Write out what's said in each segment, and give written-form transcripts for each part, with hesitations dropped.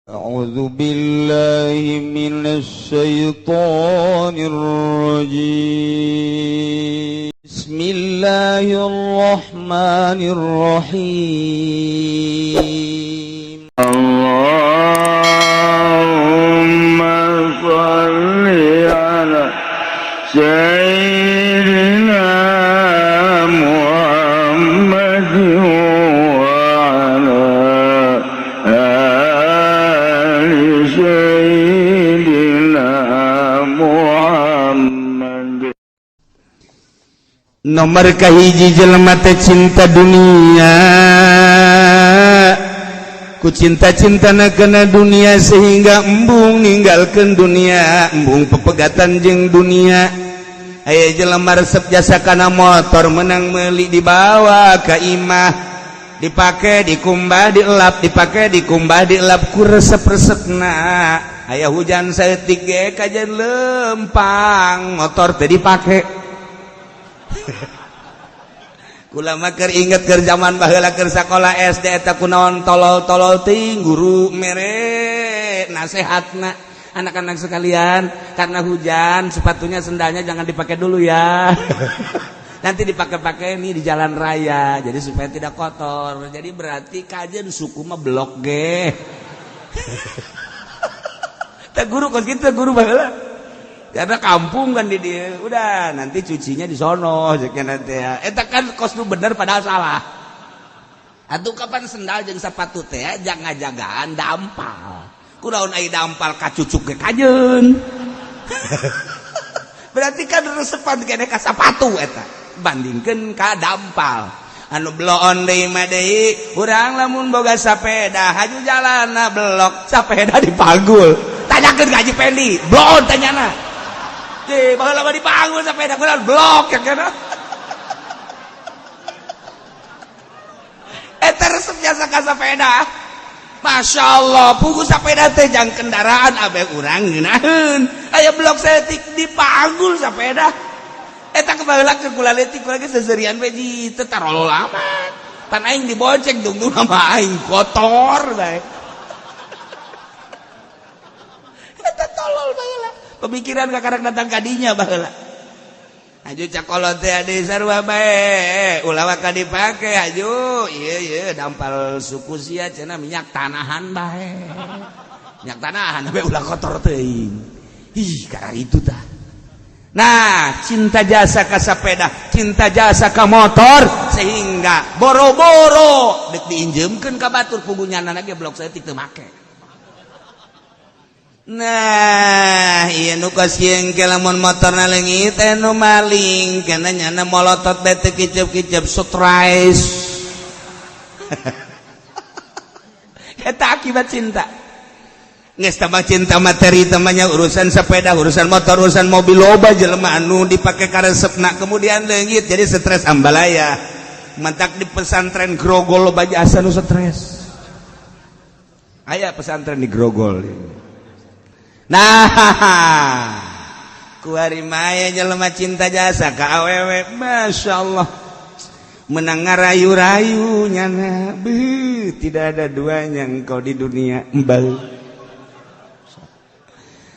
أعوذ بالله من الشيطان الرجيم. بسم الله الرحمن الرحيم. اللهم صل على سيدنا محمد وعلى آل سيدنا محمد. Nomor kahiji, jelema teh cinta dunia, ku cinta-cinta kana dunia sehingga embung ninggalkan dunia, embung pepegatan jeung dunia. Aya jelema resep jasa kana motor, menang meuli dibawa ka imah, dipake, dikumbah, dielap, dipake, dikumbah, dielap, ku resep-resepna. Aya hujan saeutik ge kajen lempang motor teh dipake. Kula mah keur inget keur zaman baheula keur sakola SD. Eta kunaon tolol-tolol ting, guru mere nasehatna, "Anak-anak sekalian, karena hujan, sepatunya, sendalnya jangan dipakai dulu ya, nanti dipakai-pakai nih di jalan raya, jadi supaya tidak kotor." Jadi berarti kajen suku mah blok ge. Teh guru kos kitu, guru baheula karena kampung kan di dia, udah nanti cucinya di sono nanti ya. Eta kan kos nu bener padahal salah. Atuh kapan sendal jeung sepatu teh jangan jagaan dampal? Kunaon ai dampal kacucuk ge kajeun? Berarti kan resepan kene ka sapatu eta bandingkeun ka dampal. Anu bloon deui mah deui, urang lamun boga sapeda haju jalanna blok, sapeda dipanggul. Tanyakeun ka Haji Pendi, bloon tanyana. Teh baheula mah dipanggul sapeda, kunaon blok ya kana? Eta resep jasa ka sapeda. Masya Allah, pugu sapeda teh jang kendaraan abe urang ngeunaheun. Aya blok saeutik dipanggul sapeda. Eta kebaheula keur kula leutik, kula ge seuseurian we ji teu tarolol amat. Pan aing dibonceng dungdung sama aing kotor bae. Eta tolol baheula. Pemikiran kakarek datang kadinya baheula. Aju cakolot teh ade sarua bae, ulah waka dipake aju. Ieu ieu dampal suku sia cenah minyak tanahan bae. Minyak tanahan bae ulah kotor teuing. Ih, karena itu tah. Nah, cinta jasa ka sepeda, cinta jasa ka motor sehingga boro-boro dek diinjemkeun ka batur, pugunyana ge blok saeutik teu make. Nah, ieu nu kos ke lamun motorna leungit nu maling kana nyana molotot bae teu kicep-kicep, stres. Eta akibat cinta. Geus tambah cinta materi temannya, urusan sepeda, urusan motor, urusan mobil, loba jelema anu dipake karesepna kemudian leungit jadi stres ambalaya. Mantak di pesantren Grogol loba jasa nu stres. Aya pesantren di Grogol. Nah, kuari maya jelema cinta jasa ka awewe, Masya Allah, menang ngarayu-rayu nyana, beuh, tidak ada duanya engkau di dunia, embal.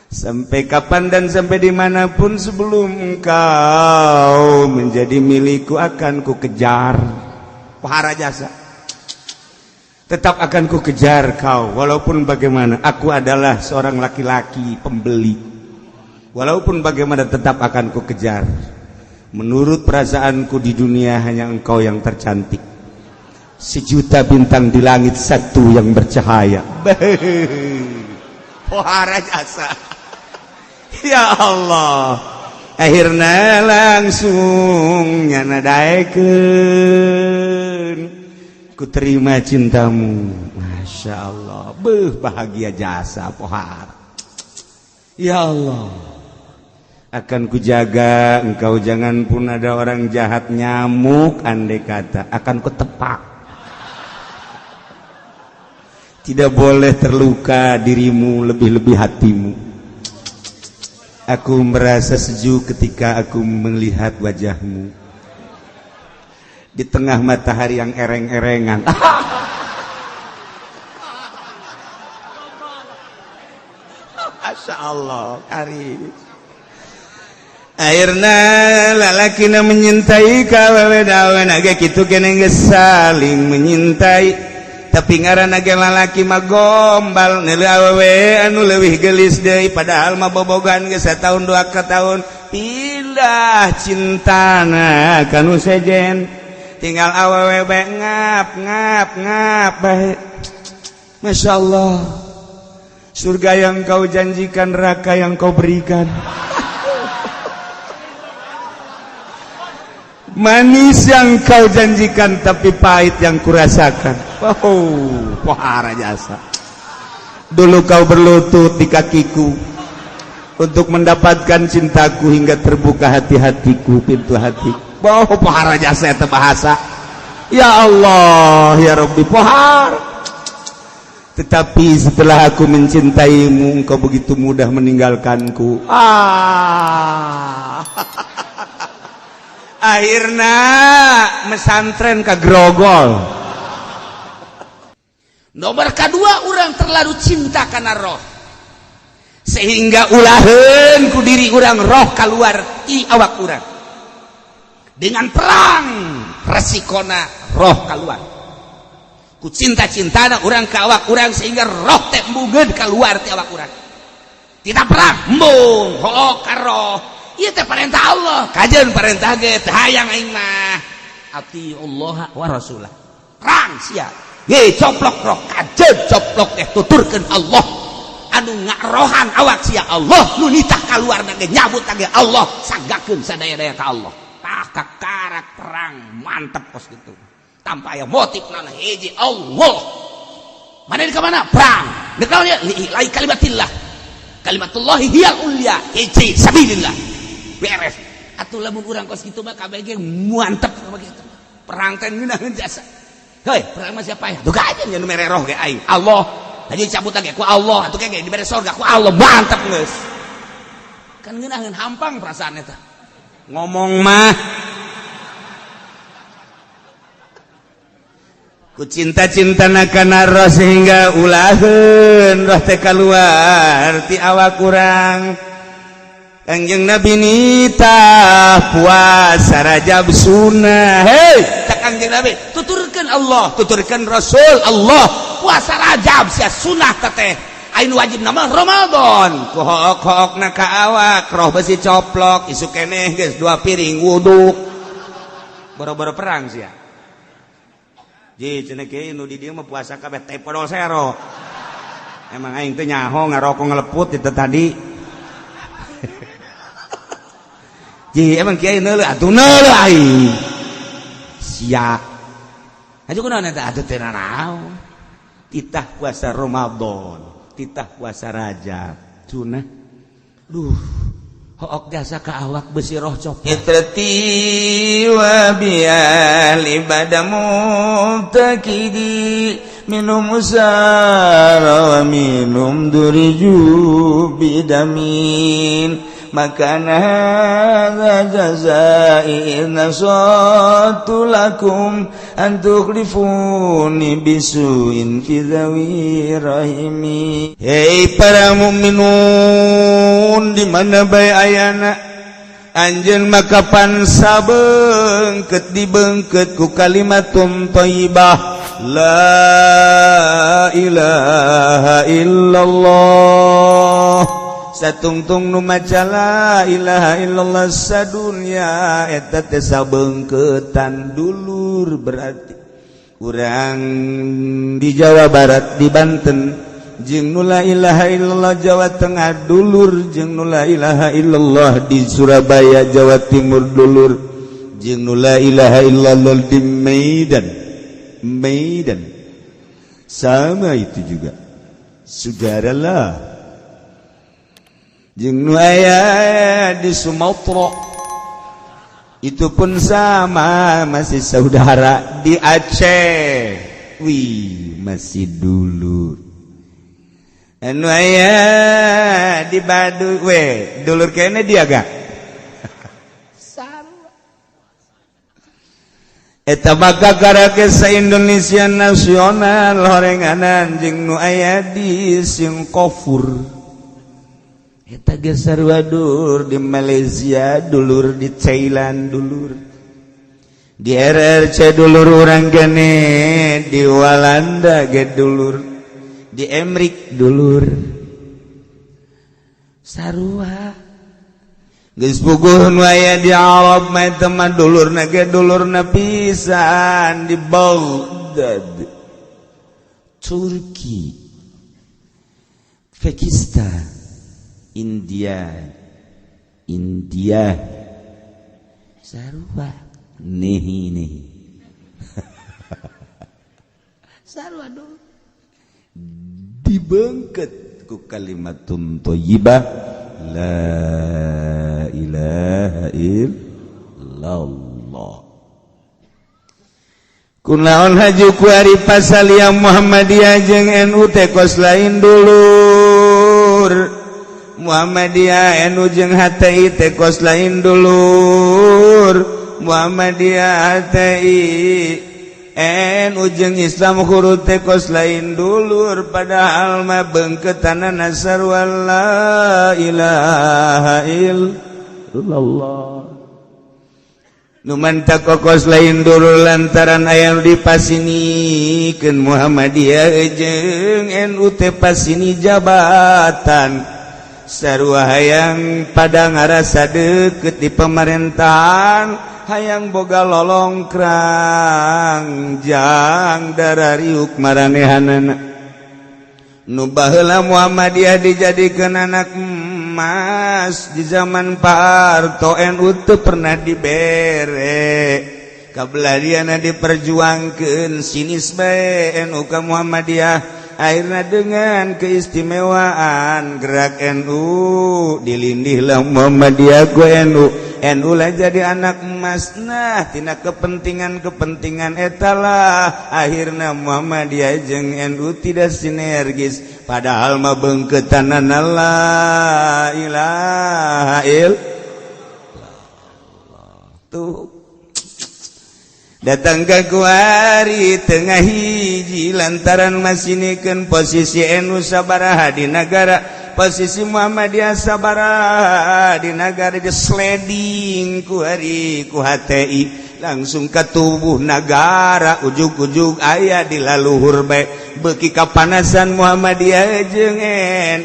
Sampai kapan dan sampai dimanapun sebelum engkau menjadi milikku akan ku kejar. Pahara jasa. Tetap akan ku kejar kau walaupun bagaimana. Aku adalah seorang laki-laki pembeli. Walaupun bagaimana tetap akan ku kejar. Menurut perasaanku di dunia hanya engkau yang tercantik. Sejuta bintang di langit satu yang bercahaya. Pohara jasa. Ya Allah. Akhirnya langsung nyana daekeun. Ku terima cintamu. Masya Allah. Beuh, bahagia jasa pohara. Ya Allah. Akan kujaga engkau, jangan pun ada orang jahat, nyamuk andai kata akan kutepak. Tidak boleh terluka dirimu, lebih-lebih hatimu. Aku merasa sejuk ketika aku melihat wajahmu di tengah matahari yang ereng-erengan. Masya Allah kari. Akhirna lalakina menyintai ka awewe da awewena ge kitu keneh geus saling menyintai. Tapi ngaranna ge lalaki mah gombal neuleuh awewe anu leuwih geulis deui padahal mah bobogan geus satahun dua tahun pindah cintana kanu sejen tinggal awewe bae ngap ngap ngap bae. Masya Allah, surga yang kau janjikan, neraka yang kau berikan. Manis yang kau janjikan tapi pahit yang kurasakan. Oh, pohara jasa. Dulu kau berlutut di kakiku untuk mendapatkan cintaku hingga terbuka hati-hatiku, pintu hati. Oh, pohara jasa eta bahasa. Ya Allah, ya Rabbi, pohara. Tetapi setelah aku mencintaimu, engkau begitu mudah meninggalkanku. Ah. Akhirna mesantren ka grogol. Nomor kedua, orang terlalu cinta karena roh sehingga ulaheun ku diri orang roh keluar ti awak urang. Dengan perang resikona roh keluar ku cinta-cintana urang ka awak urang sehingga roh teh embungeun keluar ti awak urang. Tidak perang embung hook ka roh. Ieu teh perintah Allah, kajeun perintah ge teu hayang aing mah. Ati Allah wa rasulah. Perang sia. Ye coplok roh kajeun coplok teh tuturkeun Allah. Anu ngarohan awak sia Allah nu nitah kaluarna ge nyabut ge Allah sanggakeun sadaya-daya ka Allah. Tah kakarak perang mantep kos kitu. Tanpa aya motif nana hiji Allah. Mana di mana? Perang. Deuk naon ieu? Li kalimatillah. Kalimatullahi hiyal ulya hiji sabilillah. Beres. Atuh lamun urang kos kitu mah kabeh ge mantep begitu. Perang teh ngeunaheun jasa. Heuy, perang mah siapa ya? Duh aja nya nu mere roh ge aing. Allah. Haji cabut ge ku Allah, atuh ge dibere sorga ku Allah, mantep geus. Kan ngeunaheun hampang perasaan eta. Ngomong mah ku cinta-cintana kana roh sehingga ulaheun roh teh kaluar ti awak urang. Kangjeng Nabi nitah puasa Rajab sunnah. Hei, cak Kangjeng Nabi, tuturkeun Allah, tuturkeun Rasul Allah, puasa Rajab sia sunnah teteh. Ain wajib nama Ramadan. Ku hook-hookna ka awak, roh besi coplok, isuk keneh geus dua piring wuduk. Boro-boro perang sia. Ji cenah kieu nu di dieu mah puasa kabeh teh podol sero. Emang aing teh nyaho ngarokok ngeleput itu tadi. Ji emang kiai neuleuh atuh neuleuh aing. Sia. Aju kunaon eta atuh teu nanaon. Titah puasa Ramadan, titah puasa Rajab. Sunah. Duh, hook jasa ka awak besi roh copot. Itrati wa biali badamu takidi minum usara wa minum duriju bidamin. Maka hadza jazai nasatu lakum an tukhlifuni bisuin fi dhawi rahimi. Hei para mukminun di mana bae ayana anjeun maka pan sabengket dibengket ku kalimatun thayyibah la ilaha illallah. Satungtung nu maca la ilaha illallah sadunya eta teh sabengketan dulur. Berarti urang di Jawa Barat, di Banten jeung nu la ilaha illallah Jawa Tengah dulur, jeung nu la ilaha illallah di Surabaya Jawa Timur dulur, jeung nu la ilaha illallah di Medan Medan sama itu juga saudara lah. Jeung nu aya di Sumatera itu pun sama masih saudara. Di Aceh wih masih dulur. Anu aya di Baduy we dulur kene dia gak sarua. Eta maka karake sa Indonesia nasional horenganan jeung nu aya di Singapura. Eta ge sarua dulur di Malaysia, dulur di Thailand, dulur di RRC, dulur urang gene di Walanda ge dulur, di Emrik dulur sarua. Geus puguh nu aya di Arab mah eta mah dulurna ge dulurna pisan di Baghdad, Turki, Pakistan, India, India sarua nih nih sarua dulu dibengket ku kalimatun thayyibah la ilaha illallah. Kunaon haju kuari pasal yang Muhammadiyah jeung NU teh kos lain dulur, Muhammadiyah NU jeung HTI teh kos lain dulur, Muhammadiyah HTI NU jeung Islam huruf teh kos lain dulur, padahal mah beungkeutanana sarua la ilaha illallah. Nu mantak kokos lain dulur lantaran aya nu dipasinikeun Muhammadiyah jeung NU teh pasini jabatan, sarua hayang pada ngarasa deket di pemerintahan, hayang boga lolongkrang jang darariuk maranehanana. Nu baheula Muhammadiyah dijadikeun anak emas di zaman Pak Harto, NU teu pernah dibere, kabeladiana diperjuangkeun sinis bae NU ka Muhammadiyah. Akhirnya dengan keistimewaan gerak NU dilindihlah Muhammadiyah ku NU, NU lah jadi anak emas. Nah tina kepentingan-kepentingan etalah akhirnya Muhammadiyah jeung NU tidak sinergis, padahal mah beungkeutanana la ilaha illallah. Tuh datang ke kuari tengah hiji lantaran masinikeun posisi NU sabaraha di negara, posisi Muhammadiyah sabaraha di negara, di sliding ku hari ku HTI langsung ke tubuh negara, ujug-ujug aya di laluhur bae beuki kapanasan Muhammadiyah jeung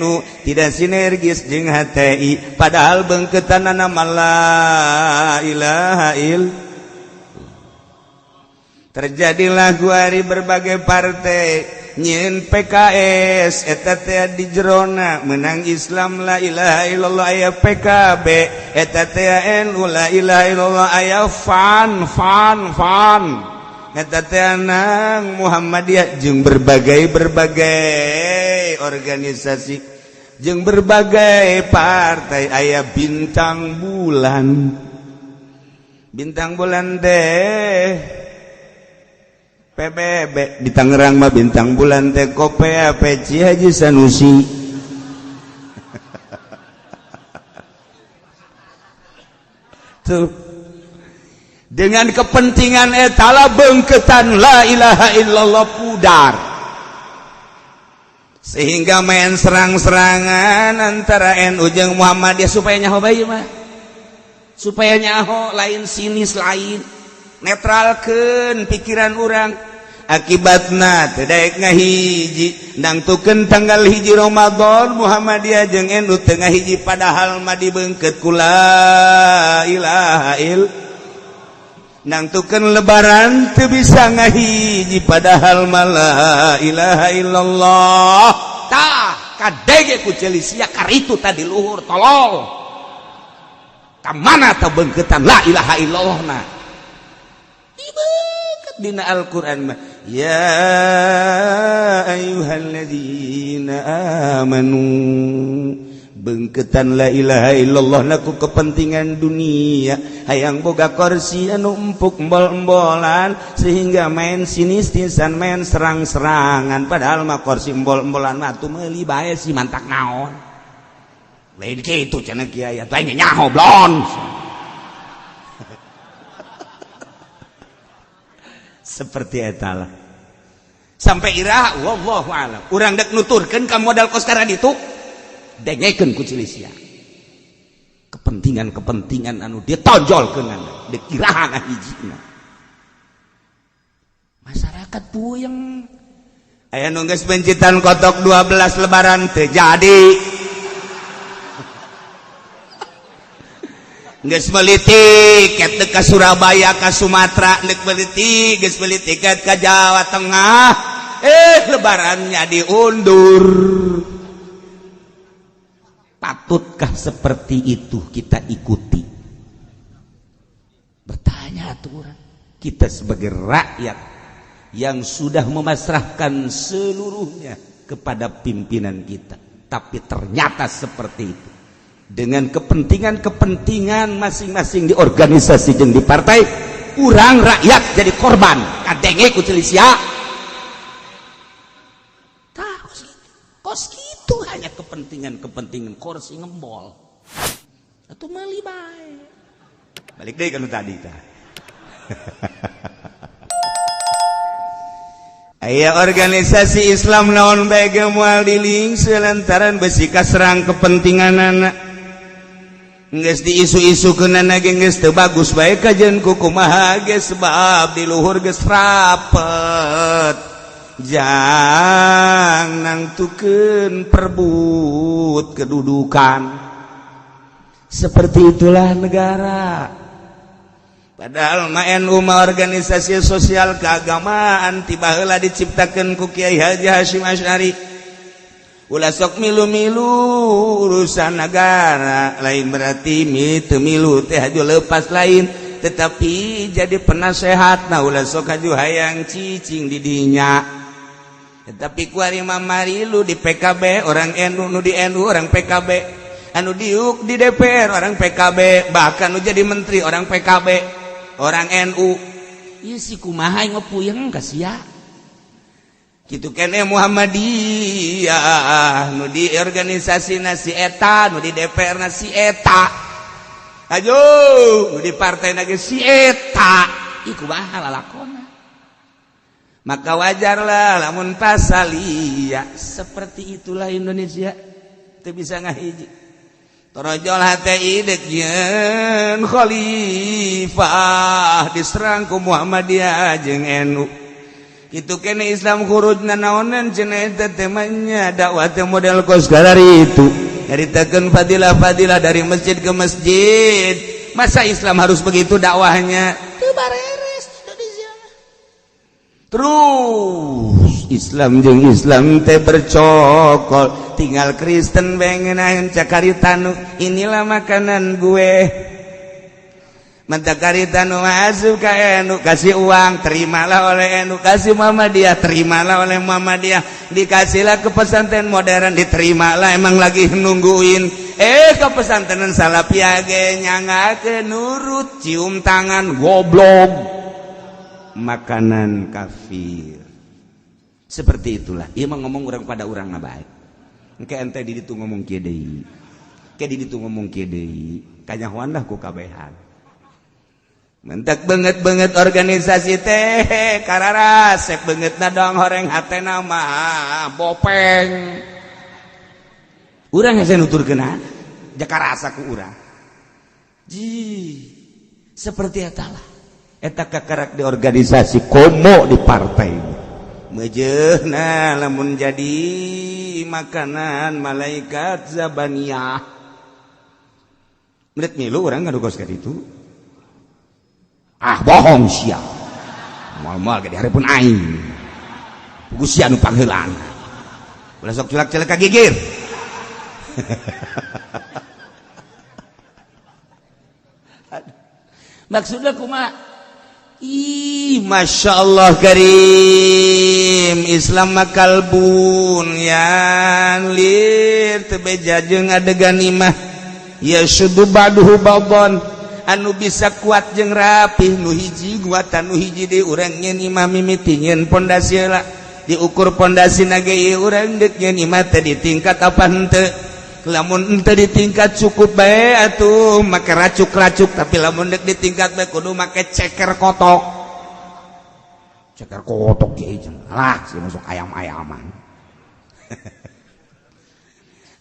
NU tidak sinergis jeung HTI, padahal beungkeutanana mah la ilaha illallah. Terjadilah kuari berbagai partai nyin PKS eta teh di jerona menang Islam la ilaha illallah, aya PKB eta teh NU la ilaha illallah, aya fan fan fan eta teh nang Muhammadiyah jeung berbagai berbagai organisasi jeung berbagai partai, aya bintang bulan, bintang bulan teh PBB di Tangerang mah bintang bulan teh Kopea Peci Haji Sanusi. Tuh dengan kepentingan etala beungkeutan la ilaha illallah pudar, sehingga main serang-serangan antara NU jeung Muhammadiyah supaya nyaho bae mah, supaya nyaho lain sinis lain netralkeun pikiran urang. Akibatna teu daek ngahiji nangtukeun tanggal 1 Ramadan Muhammadiyah jeung NU teu ngahiji, padahal mah dibeungkeut ku la ilaha illallah. Nangtukeun lebaran teu bisa ngahiji padahal mah la ilaha illallah. Tah kadege ku ceuli sia karitu tadi luhur tolol ka mana tah beungkeutan la ilaha illallah na dibeungkeut dina Al-Qur'an mah ya ayyuhalladzina amanu, beungkeutan la ilaha illallah laku kepentingan dunia, hayang boga kursi anu empuk embol-embolan sehingga main sinis-sinisan main serang-serangan, padahal mah kursi embol-embolan mah atuh meuli bae si mantak naon lain kitu cenah kiai atuh nyaho blon. Seperti etalah sampai iraha wallahu alam urang dek nuturkeun ka modal kos karena ditu Dengekeun ku Cilisia. Kepentingan-kepentingan anu ditonjolkeun dikirahan hijina. Masyarakat puyeng. Aya nu geus bencitan kotok 12 lebaran teu jadi. Geus meuli tiket ka Surabaya ka Sumatera, geus meuli tiket, geus meuli tiket ka Jawa Tengah. Lebarannya diundur. Patutkah seperti itu kita ikuti? Bertanya atuh urang. Kita sebagai rakyat yang sudah memasrahkan seluruhnya kepada pimpinan kita, tapi ternyata seperti itu. Dengan kepentingan-kepentingan masing-masing di organisasi jeung di partai, urang rakyat jadi korban. Kadenge ku Cilisia. Tah kos kitu hanya kepentingan-kepentingan kursi ngembol. Atuh meuli bae. Balik deui ka nu tadi tah. Aya organisasi Islam naon bae ge moal dilingse lantaran besi kaserang kepentinganana. Geus diisu-isukeunana ge geus teu bagus bae kajeun ku kumaha ge sebab di luhur geus rapet. Jang nangtukeun perbut kedudukan. Seperti itulah negara. Padahal mah NU mah organisasi sosial keagamaan tiba heula diciptakeun ku Kiai Haji Hasyim Asy'ari. Ulah sok milu-milu urusan negara, lain berarti mi teu milu teh haju lepas lain, tetapi jadi penasehat nah ulah sok haju hayang cicing di dinya. Tetapi kuari mah marilu di PKB orang NU, nu di NU orang PKB, anu diuk di DPR orang PKB, bahkan nu jadi menteri orang PKB, orang NU. Ieu si kumaha ngepuyeng ka sia. Kitu kene Muhammadiyah nu di organisasi nasi eta, nu di DPR nasi eta. Ayo, nu di partai nage si eta. Ih kumaha lalakona. Maka wajarlah lamun pasalia seperti itulah Indonesia teu bisa ngahiji. Torojol HTI dek nyeun khalifah diserang ku Muhammadiyah jeung NU. Kitu kene Islam khuruj nanaonan cenah eta temanya dakwah teh model kos karari itu. Nyaritakeun fadilah-fadilah dari masjid ke masjid. Masa Islam harus begitu dakwahnya? Teu bareres Indonesia. Terus Islam jeung Islam teh bercokol, tinggal Kristen bengenaheun cakaritanu, inilah makanan gue. Mentakaritanu asup ka NU, kasih uang, terimalah oleh NU, kasih Muhammadiyah, terimalah oleh Muhammadiyah, dikasihlah ke pesantren modern, diterimalah, emang lagi nungguin. Ke pesantren Salafiyah ge nyangakeun nurut, cium tangan, goblok. Makanan kafir. Seperti itulah. Ieu mah ngomong urang pada urang mah bae. Engke ente di ditu ngomong kieu deui. Engke di ditu ngomong kieu deui. Kanyahoan lah ku kabehan. Mentek banget-banget organisasi teh kararasep bangetna doang horeng hatena mah bopeng. Urang hese nuturkeunana, jaka rasa ku urang. Ji, seperti eta lah. Eta kakarak di organisasi komo di partai. Mejeuna lamun jadi makanan malaikat zabaniyah. Menit milu urang ngadugos ka ditu. Ah bohong sia. Moal-moal ge dihareupeun aing. Pugu sia nu pangheulaan. Ulah sok culak-culak ka gigir. Maksudna kumaha? Ih, Masya Allah karim. Islam makalbun yang lir teu beja jeung adegan imah. Ya syudu ba'duhu ba'dhan. Anu bisa kuat jeung rapih nu hiji guatan nu hiji deui urang nyeun imah mimiti nyeun pondasi heula. Diukur pondasi na ge ieu urang deuk nyeun imah teh ditingkat apa henteu. Lamun henteu ditingkat cukup bae atuh make racuk-racuk, tapi lamun deuk ditingkat bae kudu make ceker kotok. Ceker kotok ge lah si masuk ayam-ayaman.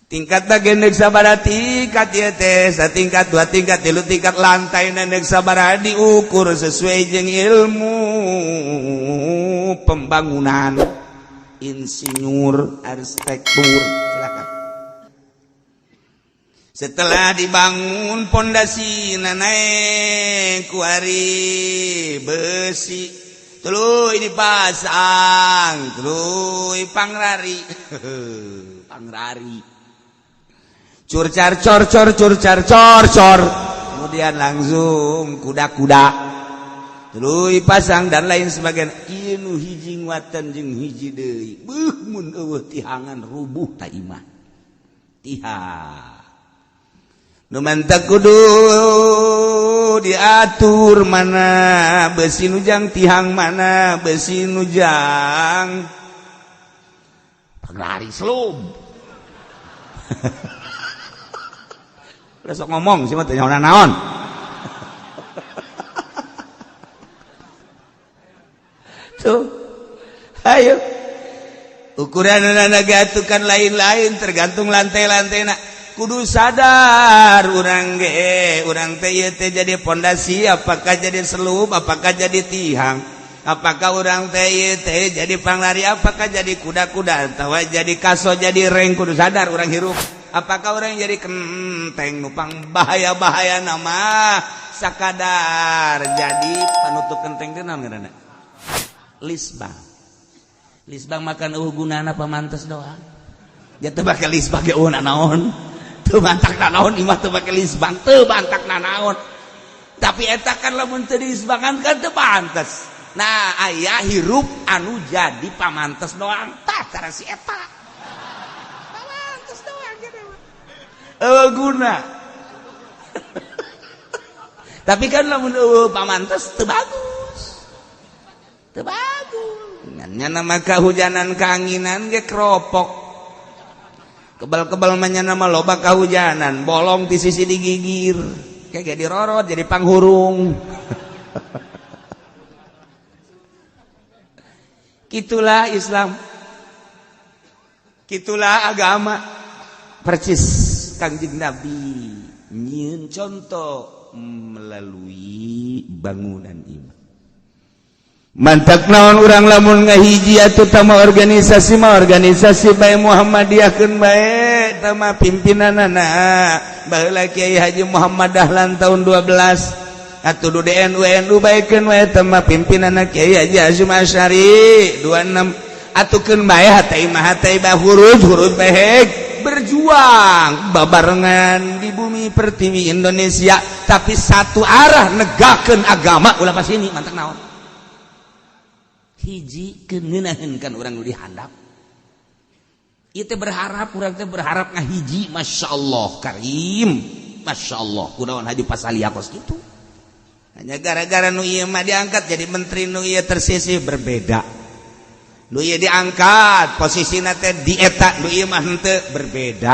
Tingkat gendek sabaraha tingkat ieu teh, satingkat, dua tingkat, tilu tingkat, lantai gendek sabaraha diukur sesuai jeung ilmu pembangunan, insinyur, arsitektur, silakan. Setelah dibangun pondasi naik kuari besi, tuluy dipasang, tuluy pangrari pangrari, curcar cor cor curcar cor cor, kemudian langsung kuda-kuda tuluy pasang dan lain sebagainya. Ieu nu hiji nguatan jeung hiji deui. Beuh, mun eueuh tihangan rubuh ta imah. Tihang nu mantak kudu diatur, mana besi nujang tihang, mana besi nujang pangrari selub. Udah sok ngomong sih mah teu nyaho naon. Tuh. Ayo. Ukuran kan lain-lain tergantung lantai-lantai. Kudu sadar urang ge, urang teh ieu teh jadi pondasi apakah jadi selub, apakah jadi tihang, apakah urang teh ieu teh jadi panglari, apakah jadi kuda-kuda atau jadi kaso, jadi reng. Kudu sadar urang hirup, apakah orang jadi kenteng nupang bahaya-bahaya nama sakadar jadi panutup kenteng teh naon ngaranna? Lisbang. Lisbang makan eueuh gunana, pamantes doang. Ya teu bake lisbang ge eueuh naon, teu bantak naon imah, teu bake lisbang teu bantak naon, tapi eta kan lamun teu dilisbangan kan teu pantes. Nah, aya hirup anu jadi pamantes doang, tah cara si eta pamantes doang gitu guna. Tapi kan lamun eueuh pamantes teu bagus, teu bagus. Nya nama kahujanan kaanginan ge keropok, kebal-kebal mah nama loba kahujanan, bolong di sisi digigir kayak jadi rorot jadi panghurung. Kitulah Islam, kitulah agama. Persis Kangjeng Nabi nyieun contoh melalui bangunan iman. Mantak naon urang lamun ngahiji atuh tama organisasi mah organisasi bae Muhammadiyah keun bae tama pimpinanana baheula Kiai Haji Muhammad Dahlan tahun 12 atuh du DNU NU baekeun wae tama pimpinanana Kiai Haji Hasyim Asy'ari 26 atuh keun bae hate mah hate bah huruj huruj bae berjuang babarengan di bumi pertiwi Indonesia, tapi satu arah negakeun agama ulah pas ini. Mantak naon hiji keuneunaheun kan urang nu dihandap ieu teh berharap, urang teh berharap ngahiji. Masya Allah karim, Masya Allah kunaon haji pasalia kos kitu, hanya gara-gara nu ieu mah diangkat jadi menteri, nu ieu tersisih berbeda, nu ieu diangkat posisina teh di eta, nu ieu mah henteu, berbeda.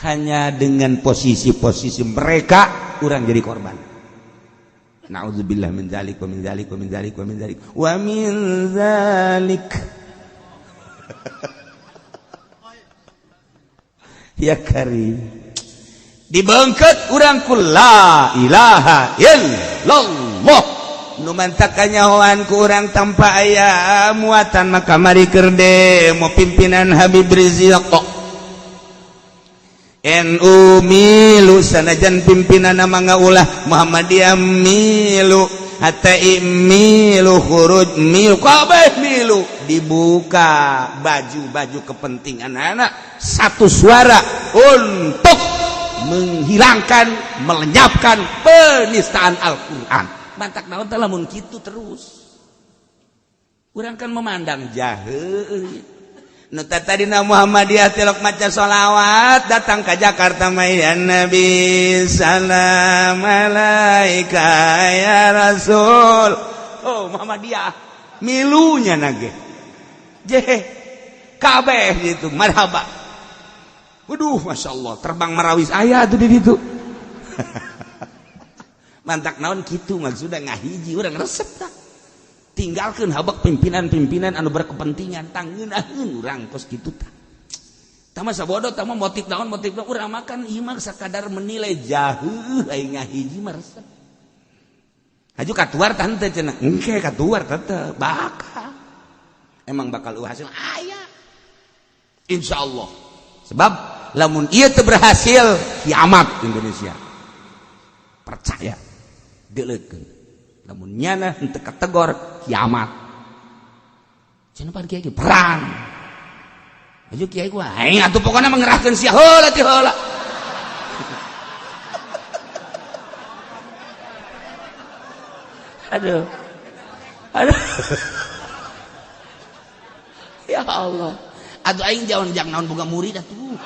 Hanya dengan posisi-posisi mereka urang jadi korban. Na'udzubillah min dzalik wa min dzalik wa min dzalik wa min dzalik wa min dzalik. Ya karim, dibengket urang ku la ilaha illallah. Nu mantak kanyahoan ku urang tanpa aya muatan maka mari keur demo pimpinan Habib Rizik. NU milu sanajan pimpinan mangaulah, Muhammadiyah milu, HTI milu, khuruj milu, kabeh milu. Dibuka baju-baju kepentingan anak, satu suara untuk menghilangkan, melenyapkan penistaan Al-Quran. Mantak naon teh lamun kitu terus urang kan memandang jahe. Nu tadina Muhammadiyah tilok maca sholawat datang ke Jakarta mah ya Nabi salam alaika ya Rasul. Oh Muhammadiyah milunya nage jeh kabeh gitu marhaba. Waduh Masya Allah terbang marawis aya tuh di ditu. Mantak naon kitu maksudna ngahiji urang resep tah. Tinggalkan habak pimpinan-pimpinan anu berkepentingan, tangeunaheun urang kos kitu tah. Tama sabodo tama motif naon urang makan ieu mah sakadar menilai jauh aing ngahiji mah resep. Haju katuar tante cenah. Engke katuar tante bakal. Emang bakal hasil aya. Insyaallah. Sebab lamun ieu teu berhasil kiamat Indonesia. Percaya. Deuleukeun. Lamun nyana henteu kategor kiamat. Cenah pan kiai perang. Aju kiai gua aing atuh pokona mengerahkeun sia heula ti heula. Aduh. Aduh. Ya Allah. Atuh aing jauh jang naon boga murid atuh.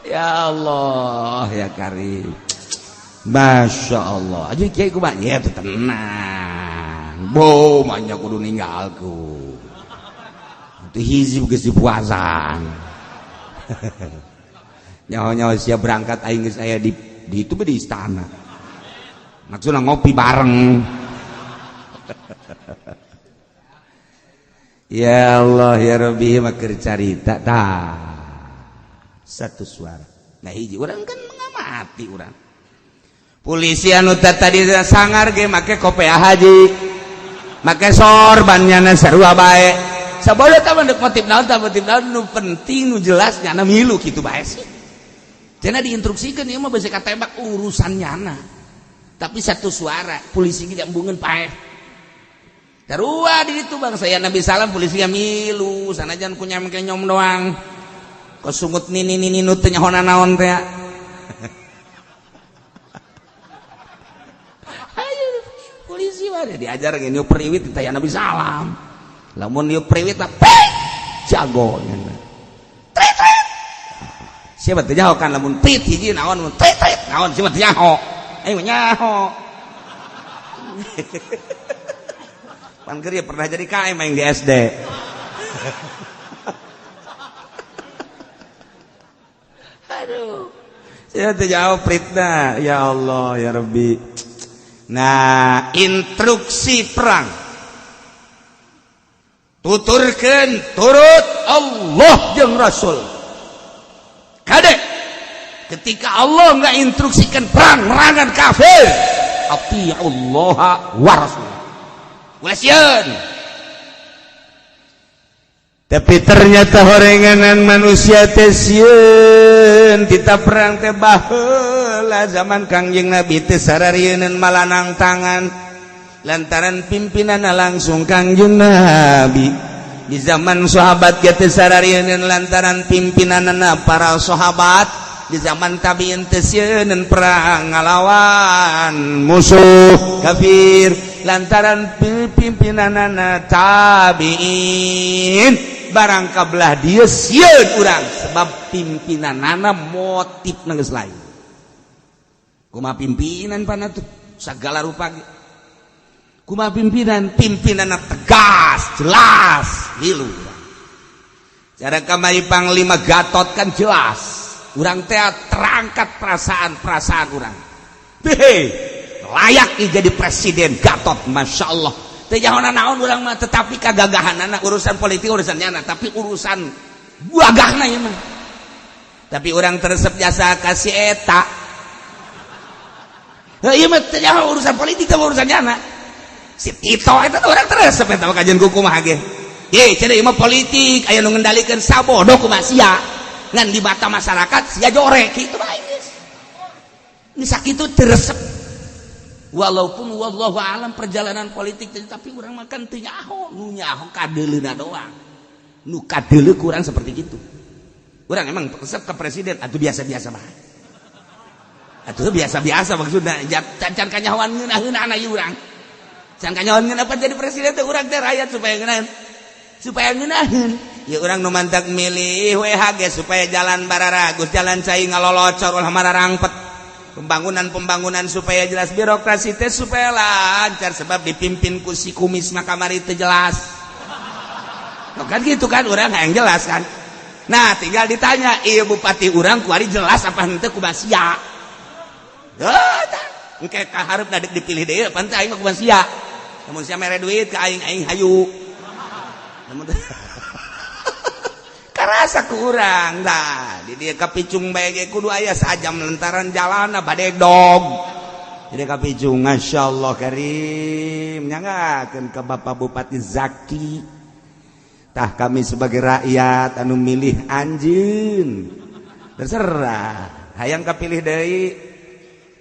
Ya Allah ya Karim. Masya Allah. Aju kiai kumaha? Ya tuh tenang. Bo manya kudu ninggalku. Itu hizib geus dipuasan. Nyaho-nyaho siap berangkat aing geus aya di itu di istana. Maksudna ngopi bareng. Ya Allah ya Rabbi makeur carita tah. Satu suara. Nah hiji urang kan mengamati urang. Polisi anu tadi sangar ge make kopiah haji. Make sorban nyana sarua bae. Sabodo tah mah motif naon tah motif naon nu penting nu jelas nyana milu kitu bae sih. Cenah diinstruksikeun ieu mah beusi katembak urusan nyana. Tapi satu suara polisi ge embungeun paeh. Sarua di ditu bangsa ya Nabi salam polisi milu sanajan ku nyam kenyom doang. Kosungut nini nini nu teu nyahona naon teh. Ayo polisi mah diajar ge nieu priwit teh ya Nabi salam. Lamun nieu priwit mah jago nya. Trit trit. Siapa teu nyaho kan lamun prit hiji naon mun trit trit naon siapa teu nyaho. Aing mah nyaho. Pan keur pernah jadi KM aing di SD. Aduh. Saya teu jauh pritna. Ya Allah ya Rabbi. Nah, instruksi perang. Tuturkeun turut Allah jeung Rasul. Kadek ketika Allah nggak instruksikan perang merangan kafir, atiullaha wa rasul. Ulah sieun. Tapi ternyata horenganan manusia teh sieun tita perang teh baheula zaman Kangjeng Nabi teh sararieun malanang tangan lantaran pimpinanna langsung Kangjeng Nabi. Di zaman sahabat ge teh sararieun lantaran pimpinanna para sahabat. Di zaman tabiin teh sieun perang ngalawan musuh kafir lantaran pimpinanna tabiin. Barang kabelah dia sieun urang sebab pimpinanana motif geus lain. Kumaha pimpinan pana tuh sagala rupa ge. Kumaha pimpinan? Pimpinanna tegas, jelas, milu urang. Cara kamari Panglima Gatot kan jelas. Urang teh terangkat perasaan-perasaan urang. Hei, layak jadi presiden Gatot, Masya Allah. Teu nyaho naon urang mah, tetapi kagagahanana urusan politik urusan nyana, tapi urusan gagahna ieu mah. Tapi urang teresep jasa kasih eta. Heuh ieu mah teu nyaho urusan politik teh urusan nyana. Si Tito eta urang teresep eta mah kajian kumaha ge. Ye, cenah ieu mah politik aya nu ngendalikeun sabodo kumaha sia. Ngan di mata masyarakat sia jorek kitu bae geus. Ini sakitu teresep. Walaupun wallahu alam perjalanan politik tapi urang makan teu nyaho, nu nyaho kadeuleuna doang. Nu kadeuleu kurang seperti gitu. Urang emang resep ke presiden atuh biasa-biasa bae. Atuh biasa-biasa maksudna can kanyahoan ngeunaheunana ieu urang. Can kanyahoan ngeunah apa jadi presiden teh urang teh rakyat supaya ngeunaheun. Supaya ngeunaheun. Ya urang nu mantak milih WHG supaya jalan bararagus, jalan cai ngalolocor ulah mararangpet. Pembangunan-pembangunan supaya jelas, birokrasi teh supaya lancar sebab dipimpin ku si kumis mah kamari teu jelas. Loh, kan gitu kan urang hayang jelas kan. Nah, tinggal ditanya, ieu bupati urang kuari jelas apa henteu kumaha sia. Heuh tah. Engke kaharep dadek dipilih deui pan teh aing mah kumaha sia. Lamun sia mere duit ka aing, aing hayu. Karasa kurang dah di dia kapicung bae ge kudu aya sajam lantaran jalana badegdog. Jadi kapicung masyaallah karim nyangakeun ka Bapak Bupati Zaki. Tah kami sebagai rakyat anu milih anjeun terserah hayang kapilih deui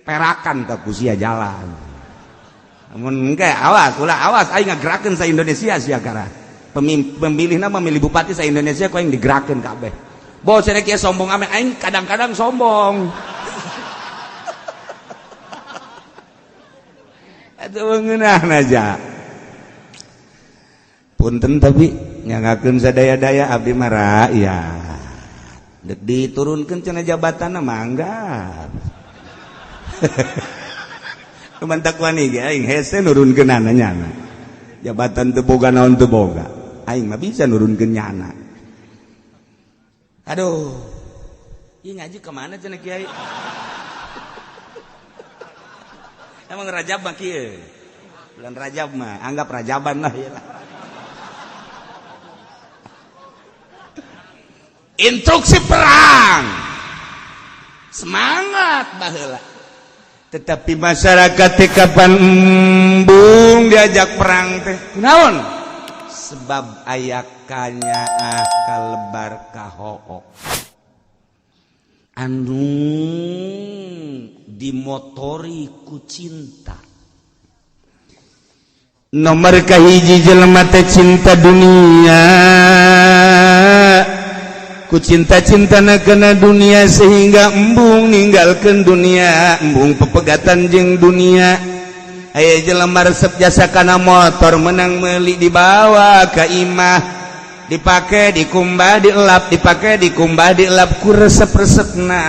perakan ka ku sia jalan. Mun engke awas ulah awas aing ngagerakeun sa Indonesia sia kara. Pemilihna memilih bupati sa Indonesia ku aing digerakeun kabeh. Bo cenah kieu sombong ame aing kadang-kadang sombong. Atuh ngeunahna aja. Punten tapi nyangakeun sadaya-daya abdi mah rakyat. Dek diturunkeun cenah jabatanna mangga. Mantak wani ge aing hese nurunkeunana nyana. Jabatan teu boga naon teu boga. Aing mah bisa nurunkeun nyana. Aduh. Ieu ngaji ka mana cenah kiai? Emang Rajab mah kieu. Bulan Rajab mah anggap Rajaban lah ieu lah. Instruksi perang. Semangat baheula. Tetapi masyarakat teh kapan embung diajak perang teh kunaon? Sebab aya kanyaah kalebar kahook. Anu dimotori ku cinta. Nomor kahiji jelema teh cinta dunia. Ku cinta-cintana kana dunia sehingga embung ninggalkeun dunia, embung pepegatan jeung dunia. Aya jelema resep jasa kana motor menang meuli dibawa ka imah, dipake dikumbah dielap, dipake dikumbah dielap ku resep-resepna.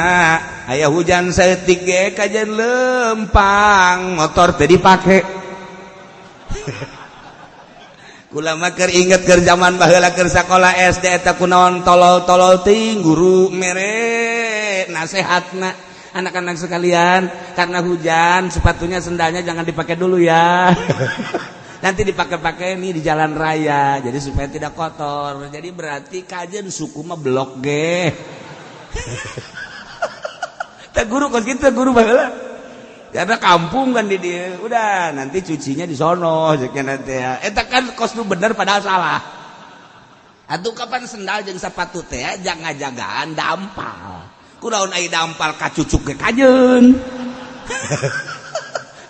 Aya hujan saeutik ge kajen lempang motor teh dipake. Kula mah keur inget keur zaman baheula keur sakola SD eta kunaon tolol-tolol ting guru mere nasehatna anak-anak sekalian karena hujan sepatunya sendalnya jangan dipakai dulu ya. Nanti dipakai-pakai nih di jalan raya jadi supaya tidak kotor. Jadi berarti kajen suku mah blok ge. Teh guru kos kitu guru baheula. Karena kampung kan di dia, udah nanti cucinya di sono, jeknya nanti ya. Eta kan kos lu bener padahal salah. Atuh kapan sendal jeung sepatu teh jangan jagaan dampal. Kunaon ai dampal kacucuk ge kajeun.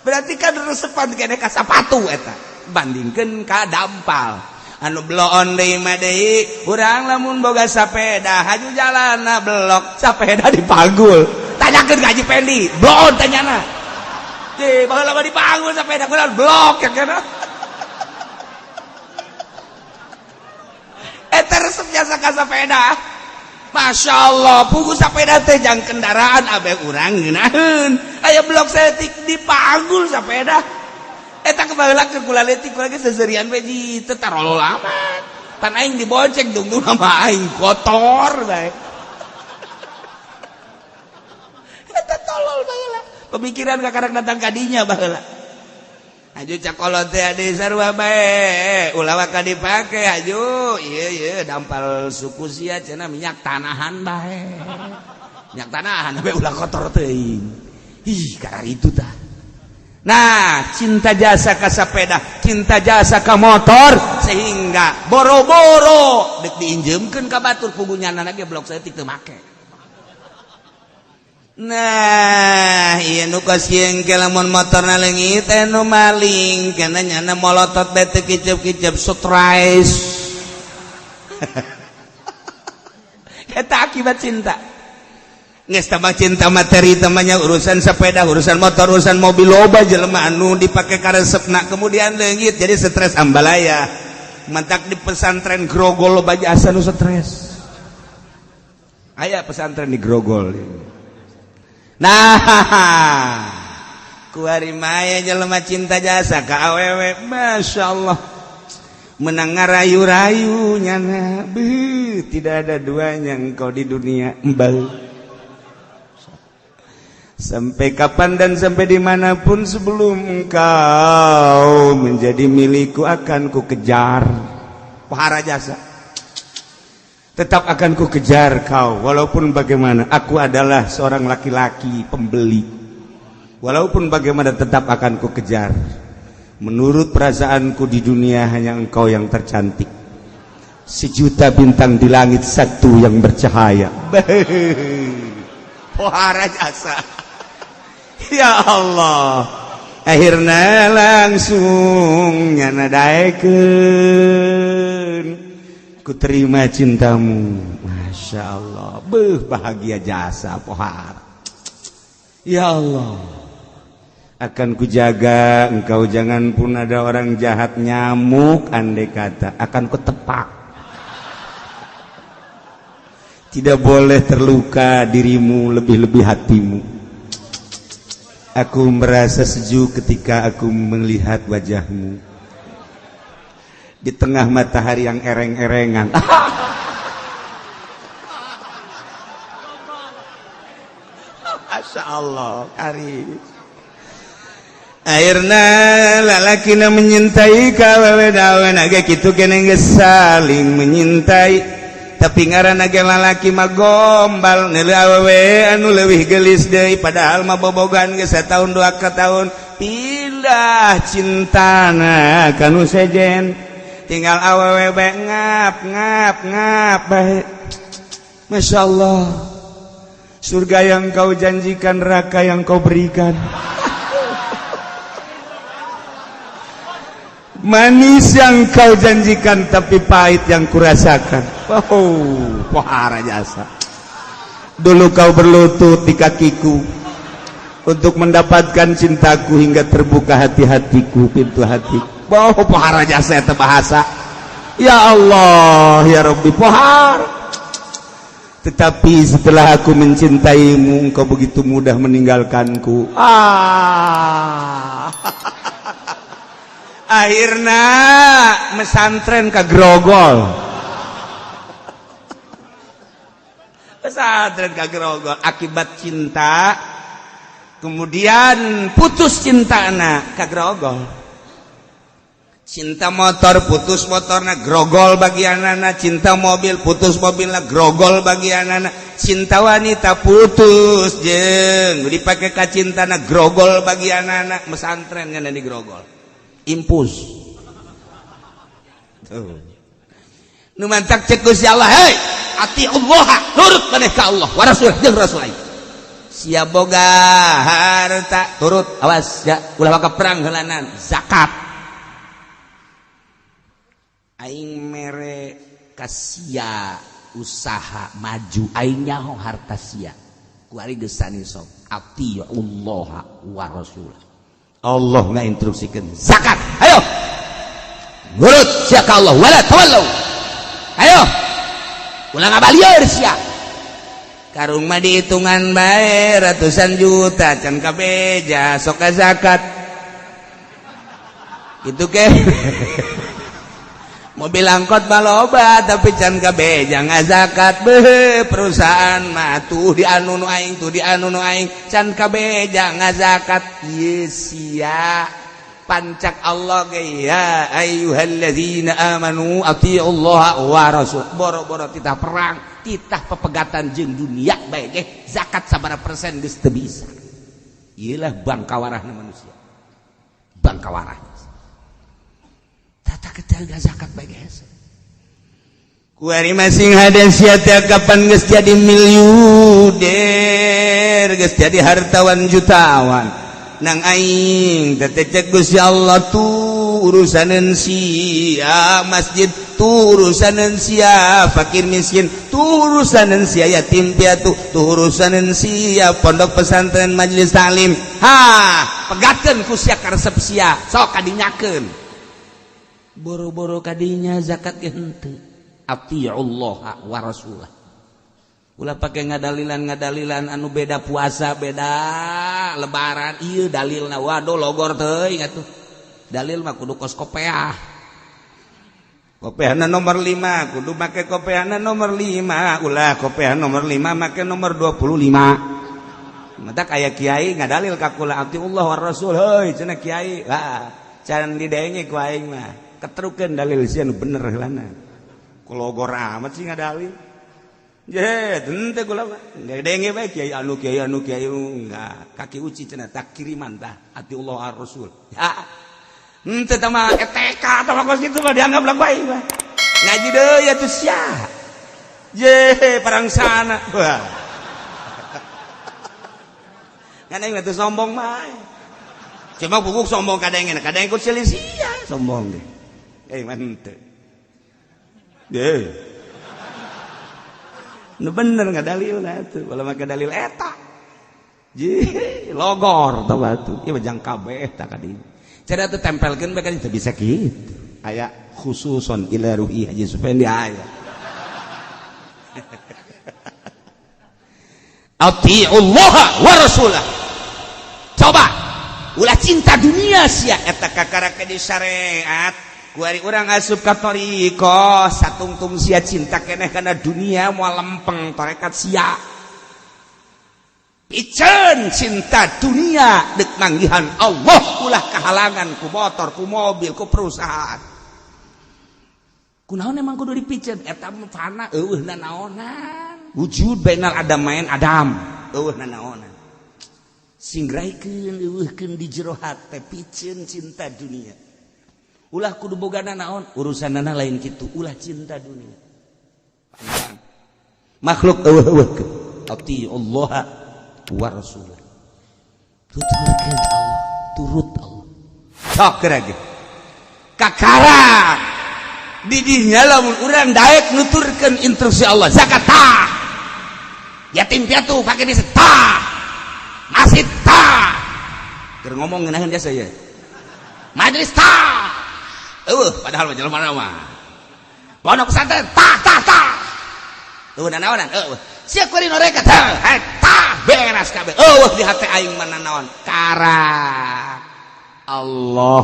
Berarti kan resepan kene ka sepatu eta bandingkeun ka dampal. Anu bloon deui mah deui, urang lamun boga sapeda haju jalanna blok, sapeda dipanggul. Tanyakeun ka Haji Pendi, bloon tanyana. Baheula mah dipanggul sepeda kunaon blok ya kana. Eta resep jasa ka sepeda. Masya Allah, pugu sepeda teh jang kendaraan abe urang ngeunaheun. Aya blok saeutik dipanggul sepeda. Eta kebaheula keur kula leutik kula ge seuseurian we ji teu tarolol amat. Pan aing dibonceng dungdung mah aing kotor bae. Eta tolol baheula. Pemikiran kakarek datang kadinya baheula. Aju cakolot teh ade sarua bae, ulah waka dipake aju. Ieu ieu dampal suku sia cenah minyak tanahan bae. Minyak tanahan bae ulah kotor teuing. Ih, kararitu tah. Nah, cinta jasa ka sepeda, cinta jasa ka motor sehingga boro-boro deuk diinjeumkeun ka batur pugu nyana ge blok saeutik teu make. Nah, ieu nu kosieun ke lamun motorna leungit anu maling kana nyana molotot bae teu kicep-kicep stres. Eta akibat cinta. Geus tambah cinta materi tamanya urusan sepeda, urusan motor, urusan mobil loba jelema anu dipake karesepna kemudian leungit jadi stres ambalaya. Mantak di pesantren Grogol loba jasa nu stres. Aya pesantren di Grogol. Nah, kuari maya jelema cinta jasa ka awewe, Masya Allah, menang ngarayu-rayu nyana, beuh, tidak ada duanya engkau di dunia, embal. Sampai kapan dan sampai dimanapun sebelum engkau menjadi milikku akan ku kejar. Pohara jasa. Tetap akan ku kejar kau walaupun bagaimana. Aku adalah seorang laki-laki pembeli. Walaupun bagaimana tetap akan ku kejar. Menurut perasaanku di dunia hanya engkau yang tercantik. Sejuta bintang di langit satu yang bercahaya. Pohara jasa. Ya Allah. Akhirnya langsung nyana daekeun. Ku terima cintamu. Masya Allah. Beuh bahagia jasa pohara. Ya Allah. Akan kujaga engkau, jangan pun ada orang jahat nyamuk andai kata akan kutepak. Tidak boleh terluka dirimu lebih-lebih hatimu. Aku merasa sejuk ketika aku melihat wajahmu di tengah matahari yang ereng-erengan. Masya Allah, karis. Akhirna lalakina menyintai kawewe dawen agak kitu keneh geus saling menyintai. Tapi ngaranna ge lalaki mah gombal neuleuh awewe anu leuwih geulis deui padahal mah bobogan geus sataun dua ka tahun pindah cintana ka nu sejen tinggal awewe bae ngap ngap ngap bae. Masya Allah, surga yang kau janjikan neraka yang kau berikan. Manis yang kau janjikan tapi pahit yang kurasakan. Oh, pohara jasa. Dulu kau berlutut di kakiku untuk mendapatkan cintaku hingga terbuka hati-hatiku, pintu hati. Oh, pohara jasa eta bahasa. Ya Allah, ya Rabbi, pohara. Tetapi setelah aku mencintaimu, engkau begitu mudah meninggalkanku. Ah. Akhirnya mesantren ke Grogol. Pesantren ke Grogol akibat cinta, kemudian putus cinta anak ke Grogol. Cinta motor putus motorna grogol bagianana, cinta mobil putus mobilna grogol bagianana, cinta wanita putus jeung dipake ka cintana grogol bagianana, mesantren ngana di Grogol. Impus. Tuh. Nu mantak cek Gusti Allah, hei, ati Allah, nurut maneh ka Allah wa rasul jeung rasul aing. Sia boga harta turut, awas ya, ulah waka perang heulanan, zakat. Aing mere ka sia usaha maju, aing nyaho harta sia. Kuari geus sani sok, ati Allah wa rasul. Allah ngainstruksikeun zakat, ayo nurut sia ka Allah wala tawallau, ayo ulah ngabalieur sia. Karung mah dihitungan bae ratusan juta can kabeja sok ka zakat kitu ke. Mobil angkot mah loba tapi can kabeja ngazakat. Beuh, perusahaan mah tuh di anu nu aing, tuh di anu nu aing can kabeja ngazakat. Ieu sia pancak Allah ge ya ayyuhallazina amanu atiullaha wa rasul. Boro-boro titah perang, titah pepegatan jeung dunia bae ge zakat sabaraha persen geus teu bisa. Ieu lah bangkawarahna manusia. Bangkawarah. Tata ketel zakat bae hese. Kuari masing hade sia teh kapan geus jadi miliuder, geus jadi hartawan jutawan. Nang aing teh cek Gusti Allah tuh urusaneun sia masjid, tuh urusaneun sia fakir miskin, tuh urusaneun sia yatim piatu, tuh urusaneun sia pondok pesantren majelis taklim. Ha, pegatkeun ku sia karesep sia, sok kadinyakeun. Boro-boro kadinya zakat ge henteu. Atiullaha wa rasulah. Ulah pake ngadalilan-ngadalilan anu beda puasa, beda lebaran. Ieu dalilna waduh logor teuing atuh. Dalil mah kudu kos kopeah. Kopeahna nomor 5, kudu make kopeahna nomor 5. Ulah kopeah nomor 5 make nomor 25. Mata aya kiai ngadalil ka kula atiullah wa rasul, heuy cenah kiai. Wah, can didenge ku aing mah. Keterukeun dalil sia nu bener heulana. Logor amat sih ngadalil. Je, henteu kula mah. Denge bae kiai anu kiai anu kiai enggak. Kaki uci cenah tak kiriman tah ati Allah ar Rasul. Ya. Henteu tah mah ETK tah mah kos kitu mah dianggap lah bae mah. Ngaji deui atuh sia. Je, parangsana. Wah. Ngan aing teh sombong mah. Cuma buguk sombong kadengen, kadang ikut selisih sombong deh. Eh mah henteu. Ye. Nu bener nggak dalil nah tuh, kalau make dalil eta. Je, logor tah batu. Ieu mah jang kabeh tah ka dieu. Cara teh tempelkeun bae kan teu bisa kitu. Aya khususon ila ruhi Haji Sufendi aya. Atiullaha wa rasulah. Coba ulah cinta dunia sia eta kakarake di syariat. Kuari urang asup ka thariqah satungtung sia cinta keneh kana dunia moal lempeng tarekat sia. Piceun cinta dunia deuk manggihan Allah ulah kahalangan ku motor, ku mobil, ku perusahaan. Kunaon emang kudu dipiceun eta mah fana eueuh nanaonan. Wujud bainal adam main adam eueuh nanaonan. Singraikeun eueuhkeun di jero hate piceun cinta dunia. Ulah kudu boga naon urusanana lain kitu ulah cinta dunia. Panjang. Makhluk eueuh-eueuhkeun. Ati Allah wa rasulah. Tuturkeun Allah, turut Allah. Sok geura ge. Kakara di dinya lamun urang daek nuturkeun instruksi Allah, zakat tah. Yatim piatu fakir miskin tah. Masjid tah. Keur ngomong ngeunaheun jasa ye. Majelis tah. Padahal mah jelema mah. Pondok pesantren tah tah tah. Eueuh nanaonan eueuh. Sia kuari norekat tah tah beres kabeh. Eueuh di hate aing mah nanaon. Karak. Allah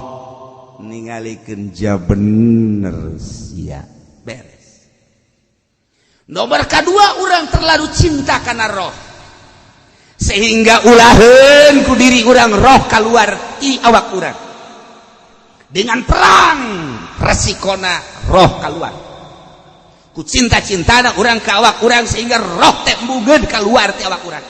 ningalikeun ja bener sia. Beres. Nomor kedua urang terlalu cinta kana roh. Sehingga ulaheun ku diri urang roh keluar ti awak urang. Dengan perang resikona roh keluar ku cinta-cintana urang ka awak urang sehingga roh teh embungeun keluar ti awak urang.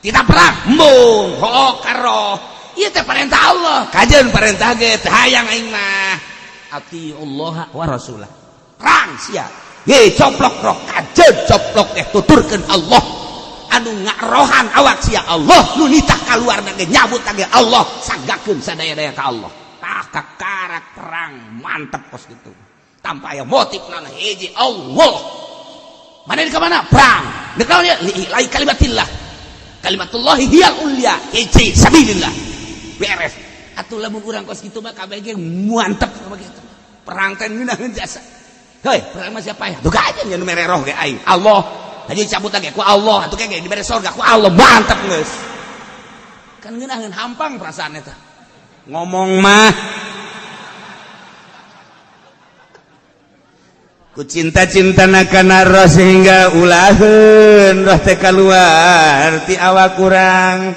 Tidak perang embung hook ka roh ieu teh perintah Allah kajeun perintah ge teh hayang aing mah ati Allah wa rasulah perang sia ge coplok roh kajeun coplok teh tuturkeun Allah anu ngarohan awak sia Allah nu nitah kaluarna ge nyabut ge Allah sanggakeun sadaya-daya ka Allah. Kakarak perang mantep kos gitu tanpa aya motif nana hiji Allah mana di mana perang di kawan ya lai kalimatillah kalimatullahi hiyal ulya hiji sabilillah beres atuh lamun urang kos gitu mah kabeh ge mantep begitu perang teh ngeunaheun jasa heuy perang mah siapa ya tuh aja nya nu mere roh ge aing Allah haji cabut ge ku Allah atuh ge dibere sorga ku Allah mantep geus kan ngeunaheun hampang perasaan eta ngomong mah ku cinta-cinta kana roh sehingga ulaheun roh teh kaluar ti awak urang.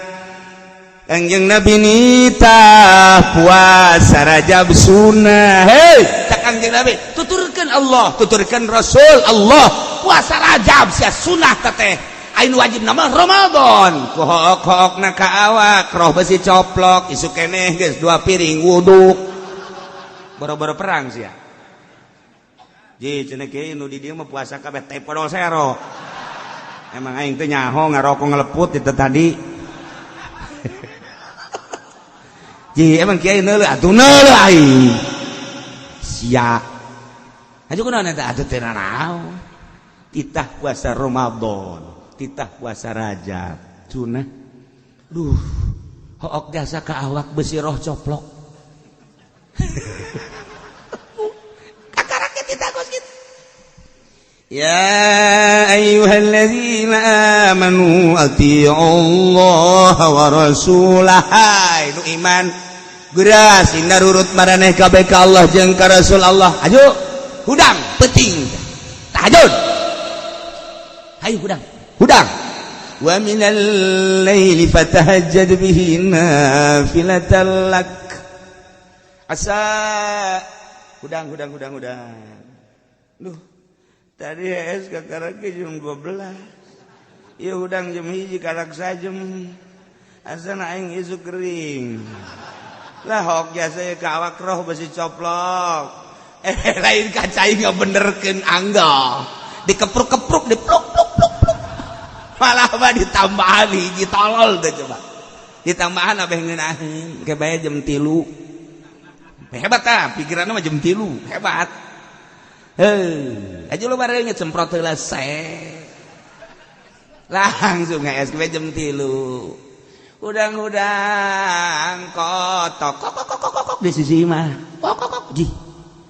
Kangjeng Nabi nitah puasa Rajab sunnah. Hei, cak Kangjeng Nabi, tuturkeun Allah, tuturkeun Rasul Allah, puasa Rajab sia sunnah teh. Ain wajib nama Ramadan. Ku hook-hookna ka awak, roh besi coplok, isuk keneh geus 2 piring wuduk. Boro-boro perang sia. Ji cenah kieu nu di dieu mah puasa kabeh teh podol sero. Emang aing teh nyaho ngarokok ngeleput itu tadi. Ji emang kiai neuleuh atuh neuleuh aing. Sia. Aju kunaon eta atuh teh nanaon. Titah puasa Ramadan, titah puasa Rajab. Sunah. Duh, hook jasa ka awak besi roh coplok. Kakarake titah kos kitu. Ya ayyuhalladzina amanu atiiullaha wa rasulah. Nu iman geura sing narurut maraneh kabeh ka Allah jeung ka Rasul Allah. Ayo hudang peuting tahajud. Hayu hudang. Hudang. Wa minal laili fatahajjad bihi nafilatan lak. Asa hudang hudang hudang hudang. Duh. Tadi es kakara ge jam 12. Ieu hudang jam 1 karak sajem. Asana aing isuk kering. Lah hok jasa ka awak roh besi coplok. Lain kaca aing ngabenerkeun angga. Dikepruk-kepruk, dipluk pluk pluk pluk. Malah mah ditambahan hiji tolol teh coba. Ditambahan abeh ngeunaheun ke bae jam 3. Hebat ah, pikiranna mah jam 3, hebat. Heuh, aja lu bareng semprot heula langsung ngees ke jam 3. Udang-udang kotok kok kok kok kok kok di sisi mah. Kok kok kok ji.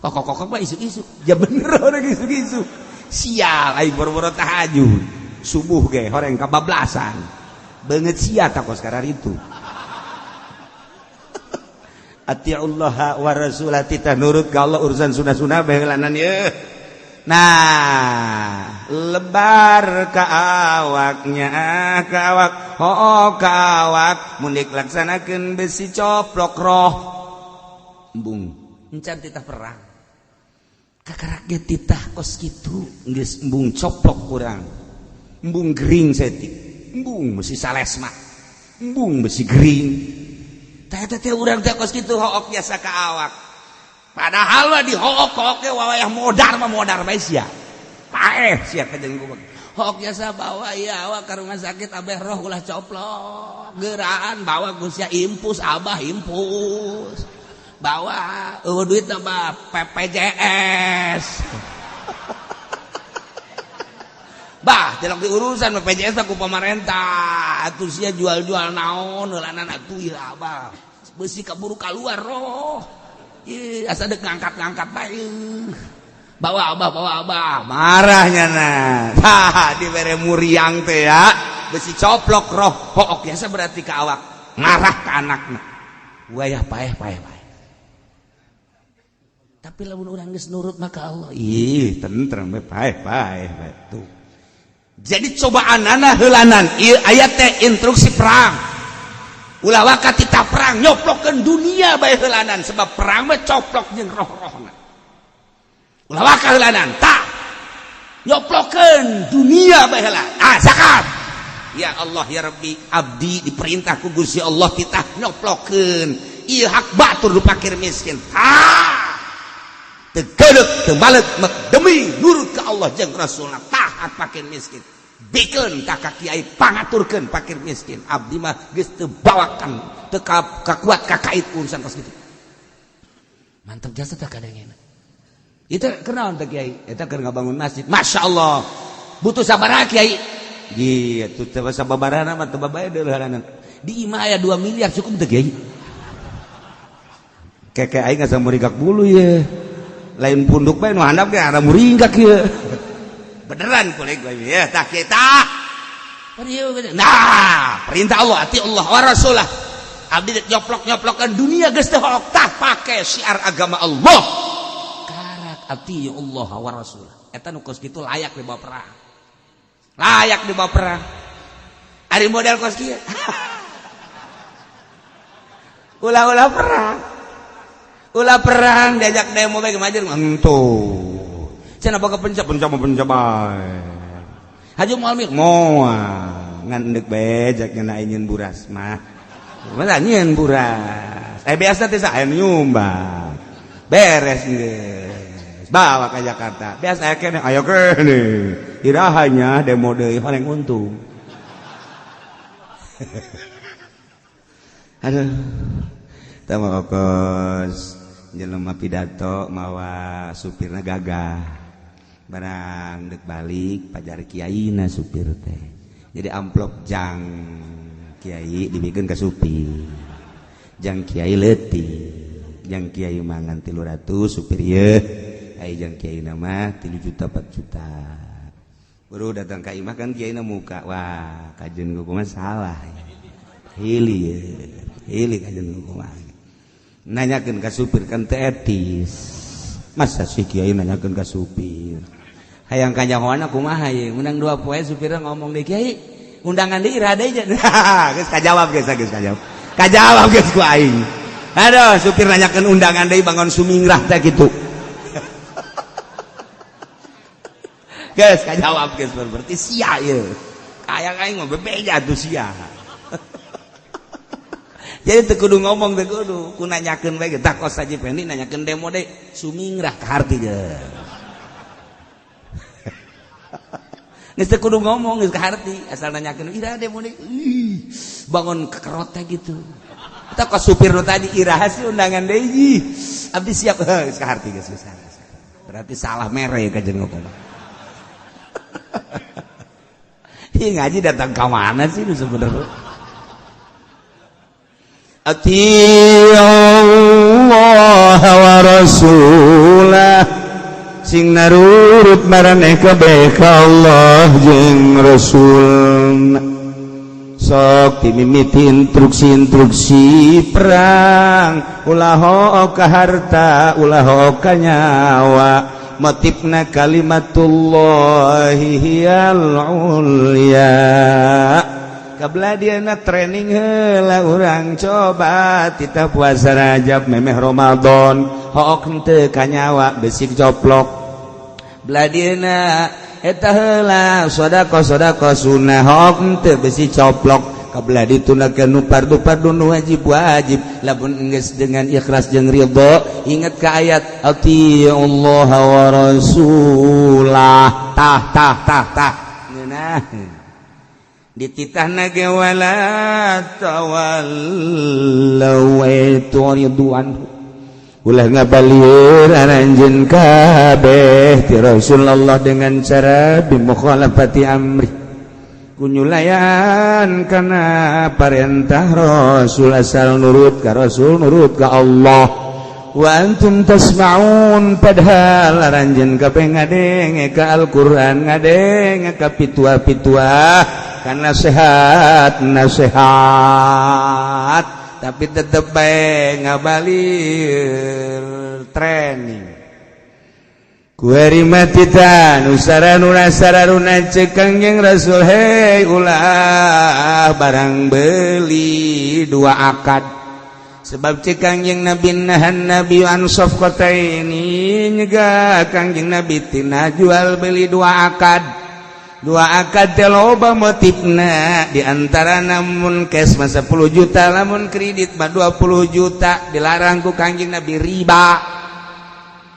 Kok kok kok mah isuk-isuk. Ya bener orang isuk-isuk. Sial aing boro-boro tahajud. Subuh ge horeng kabablasan. Beungeut sia takos karar itu. Atiullaha wa rasulah titah nurut ka Allah urusan sunah-sunah baheulanan ye. Nah, lebar ka awaknya ka awak, hoo ka awak mun dilaksanakeun besi coplok roh. Embung, encan titah perang. Kakarak ge titah kos kitu, geus embung coplok kurang. Embung gering setik. Embung besi salesma. Embung besi gering. Teh teh urang teh kos kitu hook biasa ka awak. Padahal mah di hook-hook ge wawayah modar mah modar bae sia. Paeh sia ka jeung kumaha. Hook biasa bawa ieu awak ka rumah sakit abeh roh ulah coplok. Geuraan bawa ku sia impus abah impus. Bawa eueuh duit mah PPJS. Bah, jelek diurusan BPJS ku pamarentah. Atuh sia jual-jual naon heulanan atuh ieu abah. Beusi kaburu kaluar roh. Ih, asa dek ngangkat-ngangkat bae. Bawa abah, bawa abah. Marahnya nah. Tah, dibere muriang teh ya. Besi coplok roh. Hook biasa berarti ke awak. Ngarah ke anakna. Wayah paeh paeh paeh. Tapi lamun urang geus nurut maka Allah. Ih, tentrem we paeh paeh bae tuh. Jadi cobaanana heulanan ieu ayat teh instruksi perang. Ulah waka titah perang nyoplokeun dunia bae heulanan sebab perang mah coplok jeung roh-rohna. Ulah waka heulanan tah nyoplokeun dunia bae heula. Ah zakat. Ya Allah ya Rabbi, abdi diperintah ku Gusti Allah titah nyoplokeun ieu hak batur nu fakir miskin. Tah teu geuleuh teu baleuk demi nurut ka Allah jeung Rasulna tah hak fakir miskin. Bikeun ka kiai pangaturkeun fakir miskin. Abdi mah geus teu bawakan teu kakuat kakait urusan kos kitu. Mantap jasa teh kadangena. Itu kenaon teh kiai? Eta keur ngabangun masjid. Masya Allah. Butuh sabaraha kiai? Gitu teh sababarana mah teu babae deuleuhanan. Di imah aya 2 miliar cukup teh kiai? Keke aing asa muringkak bulu ye. Lain punduk bae nu handap ge ada muringkak ieu. Beneran kulit gue ya tak kita. Nah, perintah Allah, ati Allah wa rasulah. Abdi nyoplok-nyoplokan dunia geus teu hook tah pake syiar agama Allah. Karak ati Allah wa rasulah. Eta nu kos kitu layak dibawa perang. Layak dibawa perang. Ari model kos kieu. Ulah-ulah perang. Ulah perang diajak demo bae ke majelis entuh. Cenah boga pencap pencap pencap bae. Haji moal mik moal ngan endek bae jak nyeuna nyieun buras mah. Masa nyieun buras. Biasa teh sae nyumbang. Beres geus. Bawa ke Jakarta. Biasa aya keneh aya keneh. Irahanya demo deui paling untung. Aduh. Tah mah okos jelema pidato mawa supirna gagah. Barang dek balik pajar kiaina supir teh. Jadi amplop jang kiai dibikeun ka supir. Jang kiai leutik. Jang kiai mangan 300 supir ieu. Ai jang kiai mah 3 juta 4 juta. Baru datang ka imah kan kiaina muka. Wah, kajeun kumaha salah. Hili ye. Hili kajeun kumaha. Nanyakeun ka supir kan teu etis. Masa sih kiai nanyakeun ka supir. Hayang kanyahoana kumaha ye? Menang 2 poe supirna ngomong deui kiai, undangan deui iraha deui. Geus kajawab geus geus kajawab. Kajawab geus ku aing. Aduh, supir nanyakeun undangan deui bangun sumingrah teh kitu. Geus kajawab geus, berarti sia ieu. Kaya aing mah bebeja tuh sia. Jadi teu kudu ngomong, teu kudu, ku nanyakeun bae tah kos Haji Pendi nanyakeun demo deui sumingrah ka harti ge. Geus teu kudu ngomong geus ka harti asal nanyakeun ira demo deui. Ih, bangun kekerot teh gitu. Eta kos supir nu tadi iraha sih undangan deui. Abdi siap geus ka harti geus. Berarti salah mere ka jeung ngomong. Ih ngaji datang ka mana sih lu sebenarnya? Ati'ullaha wa rasulah sing narurut maraneh kabeh ka Allah jeung Rasul. Sok dimimiti instruksi-instruksi perang, ulah hook ka harta, ulah hook ka nyawa, motifna kalimatullahi hiyal ulya. Kabla diana training heula urang coba tita puasa Rajab memeh Ramadan hook henteu ka nyawa besik coplok. Bladieuna eta heula sedekah sedekah sunnah hook henteu besi coplok. Kabla ditunakeun nu fardu fardu nu wajib wajib lamun geus dengan ikhlas jeung ridho ingat ka ayat atiullaha wa rasulah tah tah tah tah ngeunah dititahna ge wala tawallaw turidu anhu ulah ngabalieur anjeun kabeh ti Rasulullah dengan cara bimukhalafati amri kunyulayan kana parentah Rasul asal nurut ka Rasul nurut ka Allah wa antum tasma'un padahal aranjeun kabeh ngadenge ka Al-Qur'an ngadenge ka pitua-pitua kan nasihat nasihat tapi tetep bae ngabalir training kuari matitan usaranu sararuna ceuk Kangjeng Rasul hei ulah barang beli dua akad sebab ceuk Kangjeng Nabi nahan Nabi an safqataini nyegah Kangjeng Nabi tina jual beli dua akad. Dua akad teh loba motifna di antara namun cash mah 10 juta lamun kredit mah 20 juta dilarang ku Kangjeng Nabi riba.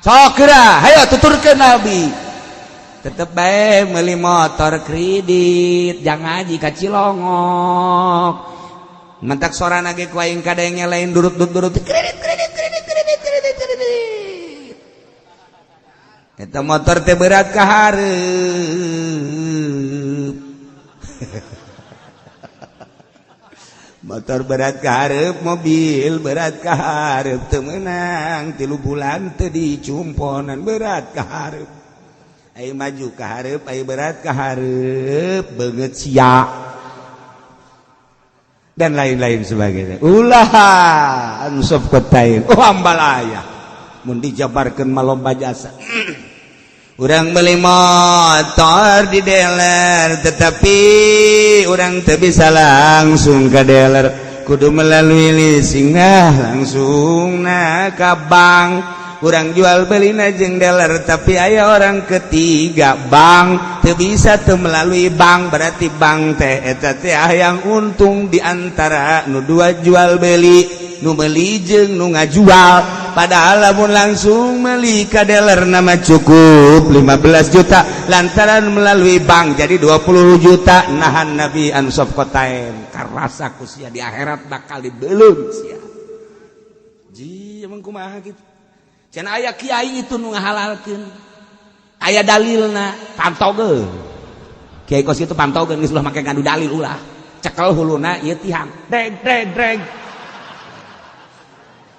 Sok geura hayo tuturkeun Nabi. Tetep bae meuli motor kredit jangan ngaji ka Cilongok. Mentak sorana ge ku aing kadenge lain durut-durut kredit kredit kredit kredit kredit kredit. Eta motor teh berat ka hareup. Motor berat ka hareup, mobil berat ka hareup teu meunang 3 bulan teu dicumponan berat ka hareup. Ai maju ka hareup, ai berat ka hareup, beungeut sia. Dan lain-lain sebagainya. Ulah ansuf kotain. Oh ambalaya. Mun dijabarkeun mah lomba jasa. Urang beli motor di dealer tetapi urang teu bisa langsung ke dealer kudu melalui leasing nah langsung nah ka bank. Urang jual belina jeung dealer tapi aya orang ketiga bank teu bisa teu melalui bank berarti bank teh eta teh hayang untung di antara nu dua jual beli nu meuli jeung nu ngajual. Padahal lamun langsung beli ka dealer nama cukup 15 juta lantaran melalui bank jadi 20 juta nahan Nabi ansaf kotain karasa ku sia di akhirat bakal dibelum sia. Ji emang kumaha kitu cenah aya kiai itu nu ngahalalkeun aya dalilna pantogeun kiai kos kitu pantogeun geus ulah make ngadu dalil ulah cekel huluna ieu tihang dreg dreg dreg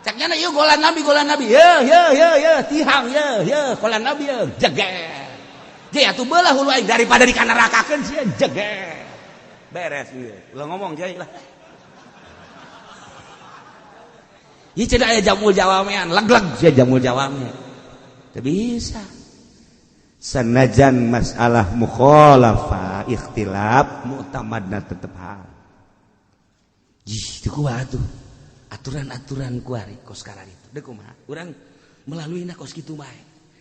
caknya ieu golan nabi ye ye ye ye tihang ye ye golan nabi ye jeger je atuh beulah hulu aing daripada dikanerakakeun sia jeger beres ieu ulah ngomong kiai lah. Ieu cenah aya jamul jawamean leg-leg sia jamul jawame teu bisa sanajan masalah mukhalafah ikhtilaf muktamadna tetep hal jih teu kumaha tuh aturan-aturan kuari kos kararitu deuk kumaha urang melaluina kos kitu bae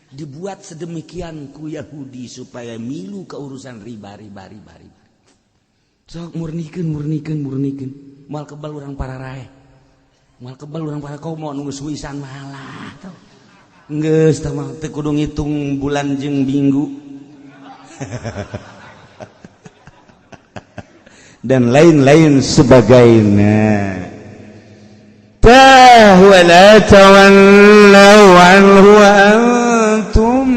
Dibuat sedemikian ku Yahudi supaya milu ke urusan riba, riba, riba, riba. Sok murnikeun, murnikeun, murnikeun. Moal kebal urang pararaeh, moal kebal urang para komo nunggu suisan malah tau. Geus tah mah teu kudu ngitung bulan jeung minggu dan lain-lain sebagainya. Tah wala tawallaw anhu wa antum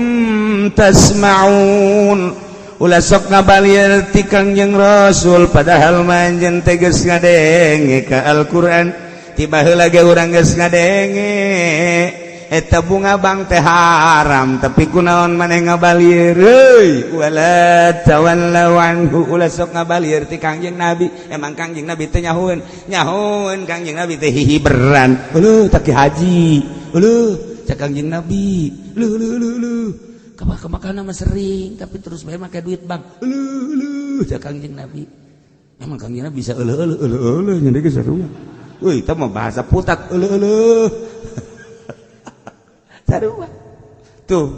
tasma'un. Ulah sok ngabalir ti Kangjeng Rasul padahal manjen teh geus ngadenge ka Al-Qur'an. Tiba heula ge urang geus ngadenge eta bunga bang teh haram, tapi kunaon maneh ngabalir euy. Wala tawallaw anhu, ulah sok ngabalir ti Kangjeng Nabi. Emang Kangjeng Nabi teh nyahoeun, nyahoeun Kangjeng Nabi teh hihiberan. Uluh tak haji, uluh cak Kangjeng Nabi, luh luh luh luh kemakan mah sering tapi terus bae make duit bang. Uluh uluh cak Kangjeng Nabi. Emang Kangjeng Nabi bisa euleuh euleuh euleuh euleuh nya geus sarua. Euy, eta mah bahasa putat euleuh euleuh. Sarua. Tuh.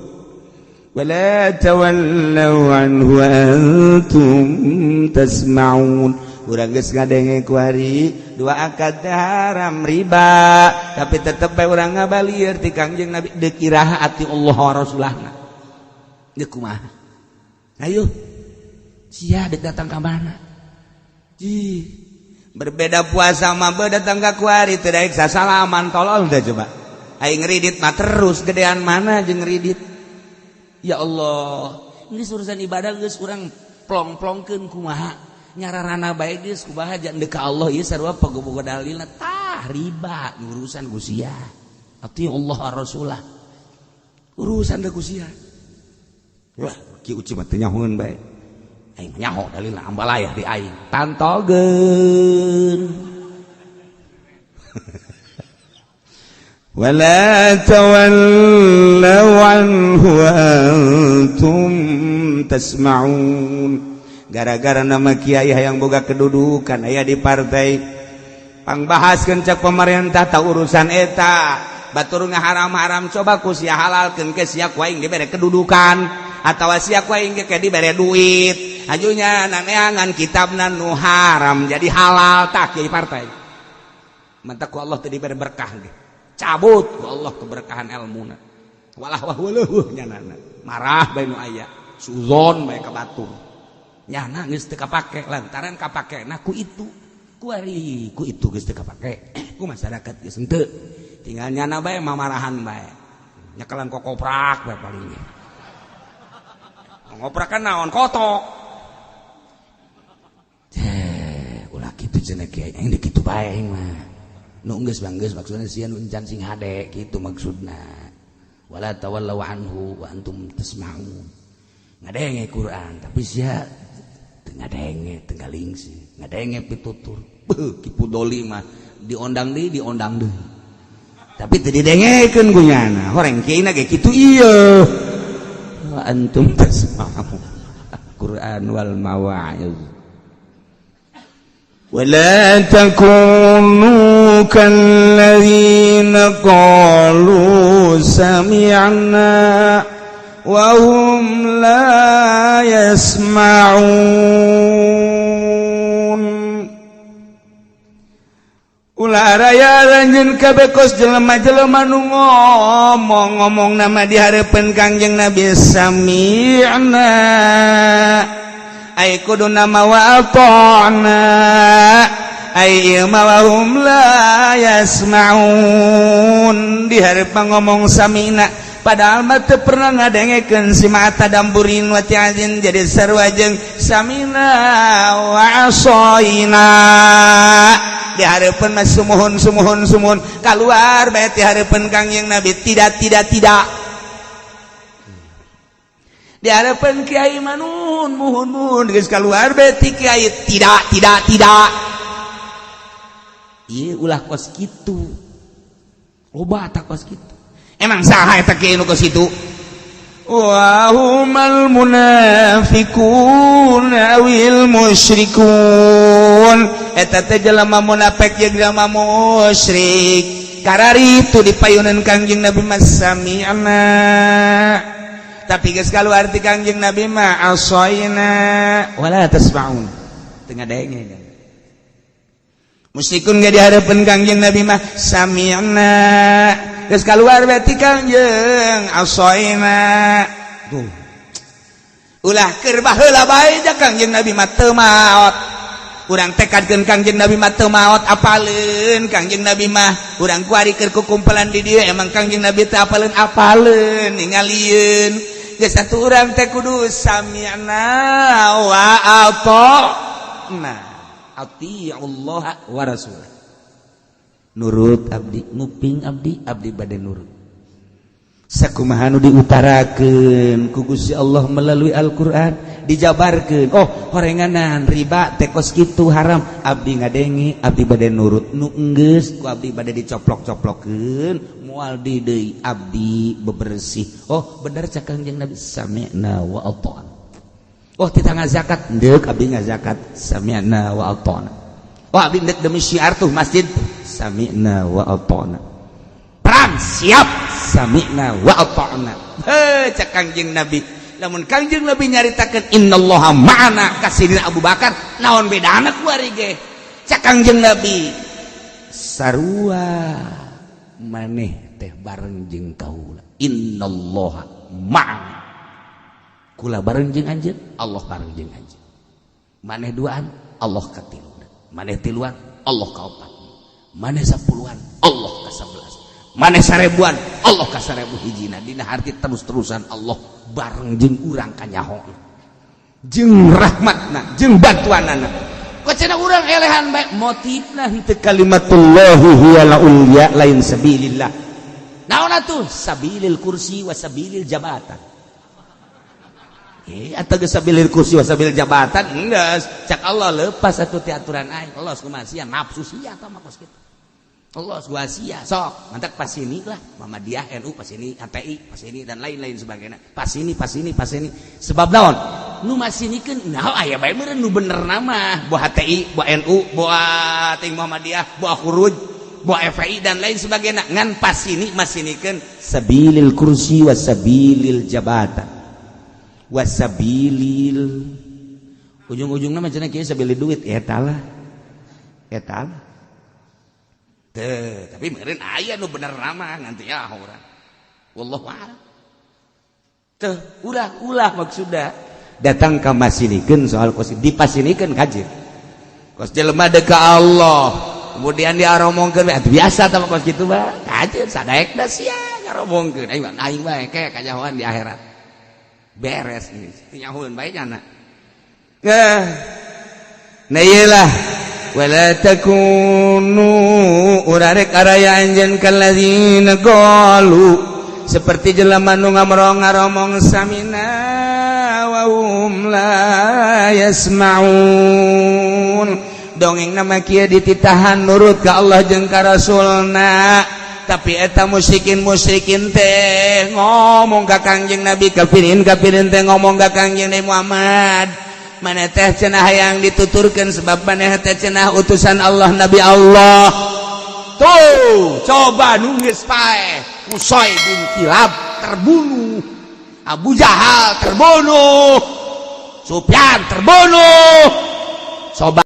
Wala tawallaw anhu wa antum tasma'un. Urang geus ngadenge kuari dua akad teh haram riba, tapi tetep bae urang ngabalir ti Kangjeng Nabi deuk iraha ati Allah wa Rasulahna. Deuk kumaha? Ayo. Sia deuk datang ka mana? Ji. Berbeda puasa mah beu datang ka kuari teu daek sasalaman tolol teh coba. Aing ngridit mah terus gedean mana jeung ngridit. Ya Allah, geus urusan ibadah geus urang plong-plongkeun kumaha. Nyararana bae geus kumaha jan deuk ka Allah ieu sarua pagobogo dalilna tah riba urusan ku sia. Ati Allah Rasulah. Urusan deuk ku sia. Wah, ki uci mah teu nyahoeun bae. Aing nyaho dalilna ambalayah di aing. Tantogeun. Wala tawallaw anhu wa antum tasma'un. Gara-gara nama kiai hayang boga kedudukan aya di partai pangbahaskeun cak pemerintah tak urusan eta batur ngaharam-haram coba ku sia halalkeun ke sia ku aing dibere kedudukan atawa sia ku aing ge dibere duit ajunya naneangan kitabna nu haram jadi halal tah kiai partai mantak ku Allah teu dibere berkah ge cabut ku Allah keberkahan elmuna walah wah weuh nyanana marah bae nu aya suzon bae ka batur nyana geus teu kapake lantaran kapakena ku itu ku ari ku itu geus teu kapake ku masyarakat geus henteu tinggal nyana bae mamarahan bae nyekelan kokoprak bae paling ge ngoprak kan naon kotok teh ulah kitu cenah kiai aing deuk kitu bae aing mah nu geus bang geus maksudna sia nu encan sing hade kitu maksudna. Wala tawallaw anhu wa antum tasma'un. Ngadenge Quran tapi sia teu ngadenge teu ngalingsi ngadenge pitutur beuh Ki Pudoli mah diondang deui diondang deui tapi teu didengekeun ku nyana horeng kieu ge kitu ieu. Wa antum tasma'un Quran wal mawa'iz. ولا تكونوا كالذين قالوا سمعنا وهم لا يسمعون. Ulah raya lanjut kabeh kos jelema-jelema nu ngomong-ngomong nama di hareupeun Kangjeng Nabi sami'na ai kudu nama wa ata'na ai ieu mah wahum la yasma'un. Di hareupeun ngomong sami'na padahal mah teu pernah ngadengekeun si mata damburin wa ti'azin jadi sarua jeung sami'na wa asaina. Di hareupeun mah sumuhun sumuhun sumuhun kaluar bae ti hareupeun Kangjeng Nabi tidak tidak tidak. Di hareupeun kiai mah nuhun muhun muhun geus kaluar bae ti kiai tidak tidak tidak. Ieu ulah kos kitu. Loba tak kos kitu. Emang saha eta kiai nu kos kitu? Wa humal munafiqun awil musyrikun. Eta teh jelema munafik jeung jelema musyrik. Karari itu dipayunan Kangjeng Nabi mah sami'na, tapi geus kaluar ti Kangjeng Nabi mah asoina wala tasma'un, teu ngadenge. Musyrikun ge dihareupeun Kangjeng Nabi mah sami'na, geus kaluar berarti Kangjeng asoina. Tuh, ulah keur baheula bae ja Kangjeng Nabi mah teu maot. Urang tekadkeun Kangjeng Nabi mah teu maot, apaleun Kangjeng Nabi mah. Urang kuari keur kukumpulan di dieu, emang Kangjeng Nabi teh apaleun, apaleun ningalieun geus. Satu, urang teh kudu sami'na wa ata'na, Allah wa rasul. Nurut abdi, nguping abdi, abdi bade nurut sakumaha nu diutarakeun ku Gusti Allah melalui Al-Qur'an, dijabarkeun. Oh, horenganan riba teh kos kitu, haram. Abdi ngadenge, abdi bade nurut. Nu enggeus ku abdi bade dicoplok-coplokeun, moal di deui, abdi bebersih. Oh, bener cak Kangjeng Nabi, sami'na wa ata'na. Oh, titah ngazakat, deuk abdi ngazakat, sami'na wa ata'na. Oh, abdi deuk demi syiar tuh masjid, sami'na wa ata'na. Perang siap, sami'na wa ata'na. Heh, cak Kangjeng Nabi, lamun Kangjeng Nabi nyaritakeun innallaha ma'ana ka Sidina Abu Bakar, naon bedana kuari ge? Cak Kangjeng Nabi, sarua maneh teh bareng jeung kaula, innallaha ma'ana. Kula bareng jeung anjeun, Allah bareng jeung anjeun. Maneh duaan, Allah katiluna. Maneh tiluan, Allah kaopat. Maneh 10-an, Allah ka 11. Maneh 1000-an, Allah ka 1000 hijina. Dina harti terus-terusan Allah bareng jeung urang kanyaho, jeung rahmatna, jeung bantuanana. Kok cenah urang elehan bae, motifna henteu kalimatullahi hiyal ulya, lain sabilillah. Naon atuh? Sabilil kursi wa sabilil jabatan. Eh, atau geus sabilil kursi wa sabilil jabatan, enggeus cak Allah lepas atuh ti aturan aing. Allah kumaha sia, nafsu sia tah mah kos kitu. Allah gua sia sok mantak pas ini lah Muhammadiyah, NU pas ini, HTI pas ini, dan lain-lain sebagainya, pas ini, pas ini, pas ini. Sebab naon nu masinikeun? Nah, aya bae meureun nu bener nama buah HTI, buah NU, buah ting Muhammadiyah, buah Khuruj, buah FPI, dan lain sebagainya. Ngan pas ini masinikeun sabilil kursi wa sabilil jabatan wa sabilil ujung-ujungna mah cenah kieu, sabilil duit. Eta lah, eta lah. Teu, tapi meureun aya nu bener nama nganti ya urang. Wallahu a'lam. Teu, ulah-ulah maksudna datang ka masinikeun soal kos dipasinikeun kaji. Kos jelema deuk ka Allah, kemudian diaromongkeun biasa tah kos kitu mah. Kaji sadaekna sia ngaromongkeun. Aing aing bae ke kanyahoan di akhirat. Beres ini. Nyahoeun bae nyana. Nah, nah iyalah, wala takunu, urarek araya anjeun, kalladzina qalu, seperti jelema nu ngamrong ngaromong samina wa hum la yasmaun. Dongeng nama kieu, dititahan nurut ka Allah jeung ka Rasulna, tapi eta musyrikin musyrikin teh ngomong ka Kangjeng Nabi, kafirin kafirin teh ngomong ka Kangjeng Nabi Muhammad, mana teh cenah yang dituturkan, sebab maneh teh cenah utusan Allah, Nabi Allah. Tuh, coba nunggu pae, Qushay bin Kilab terbunuh, Abu Jahal terbunuh, Sufyan terbunuh, coba.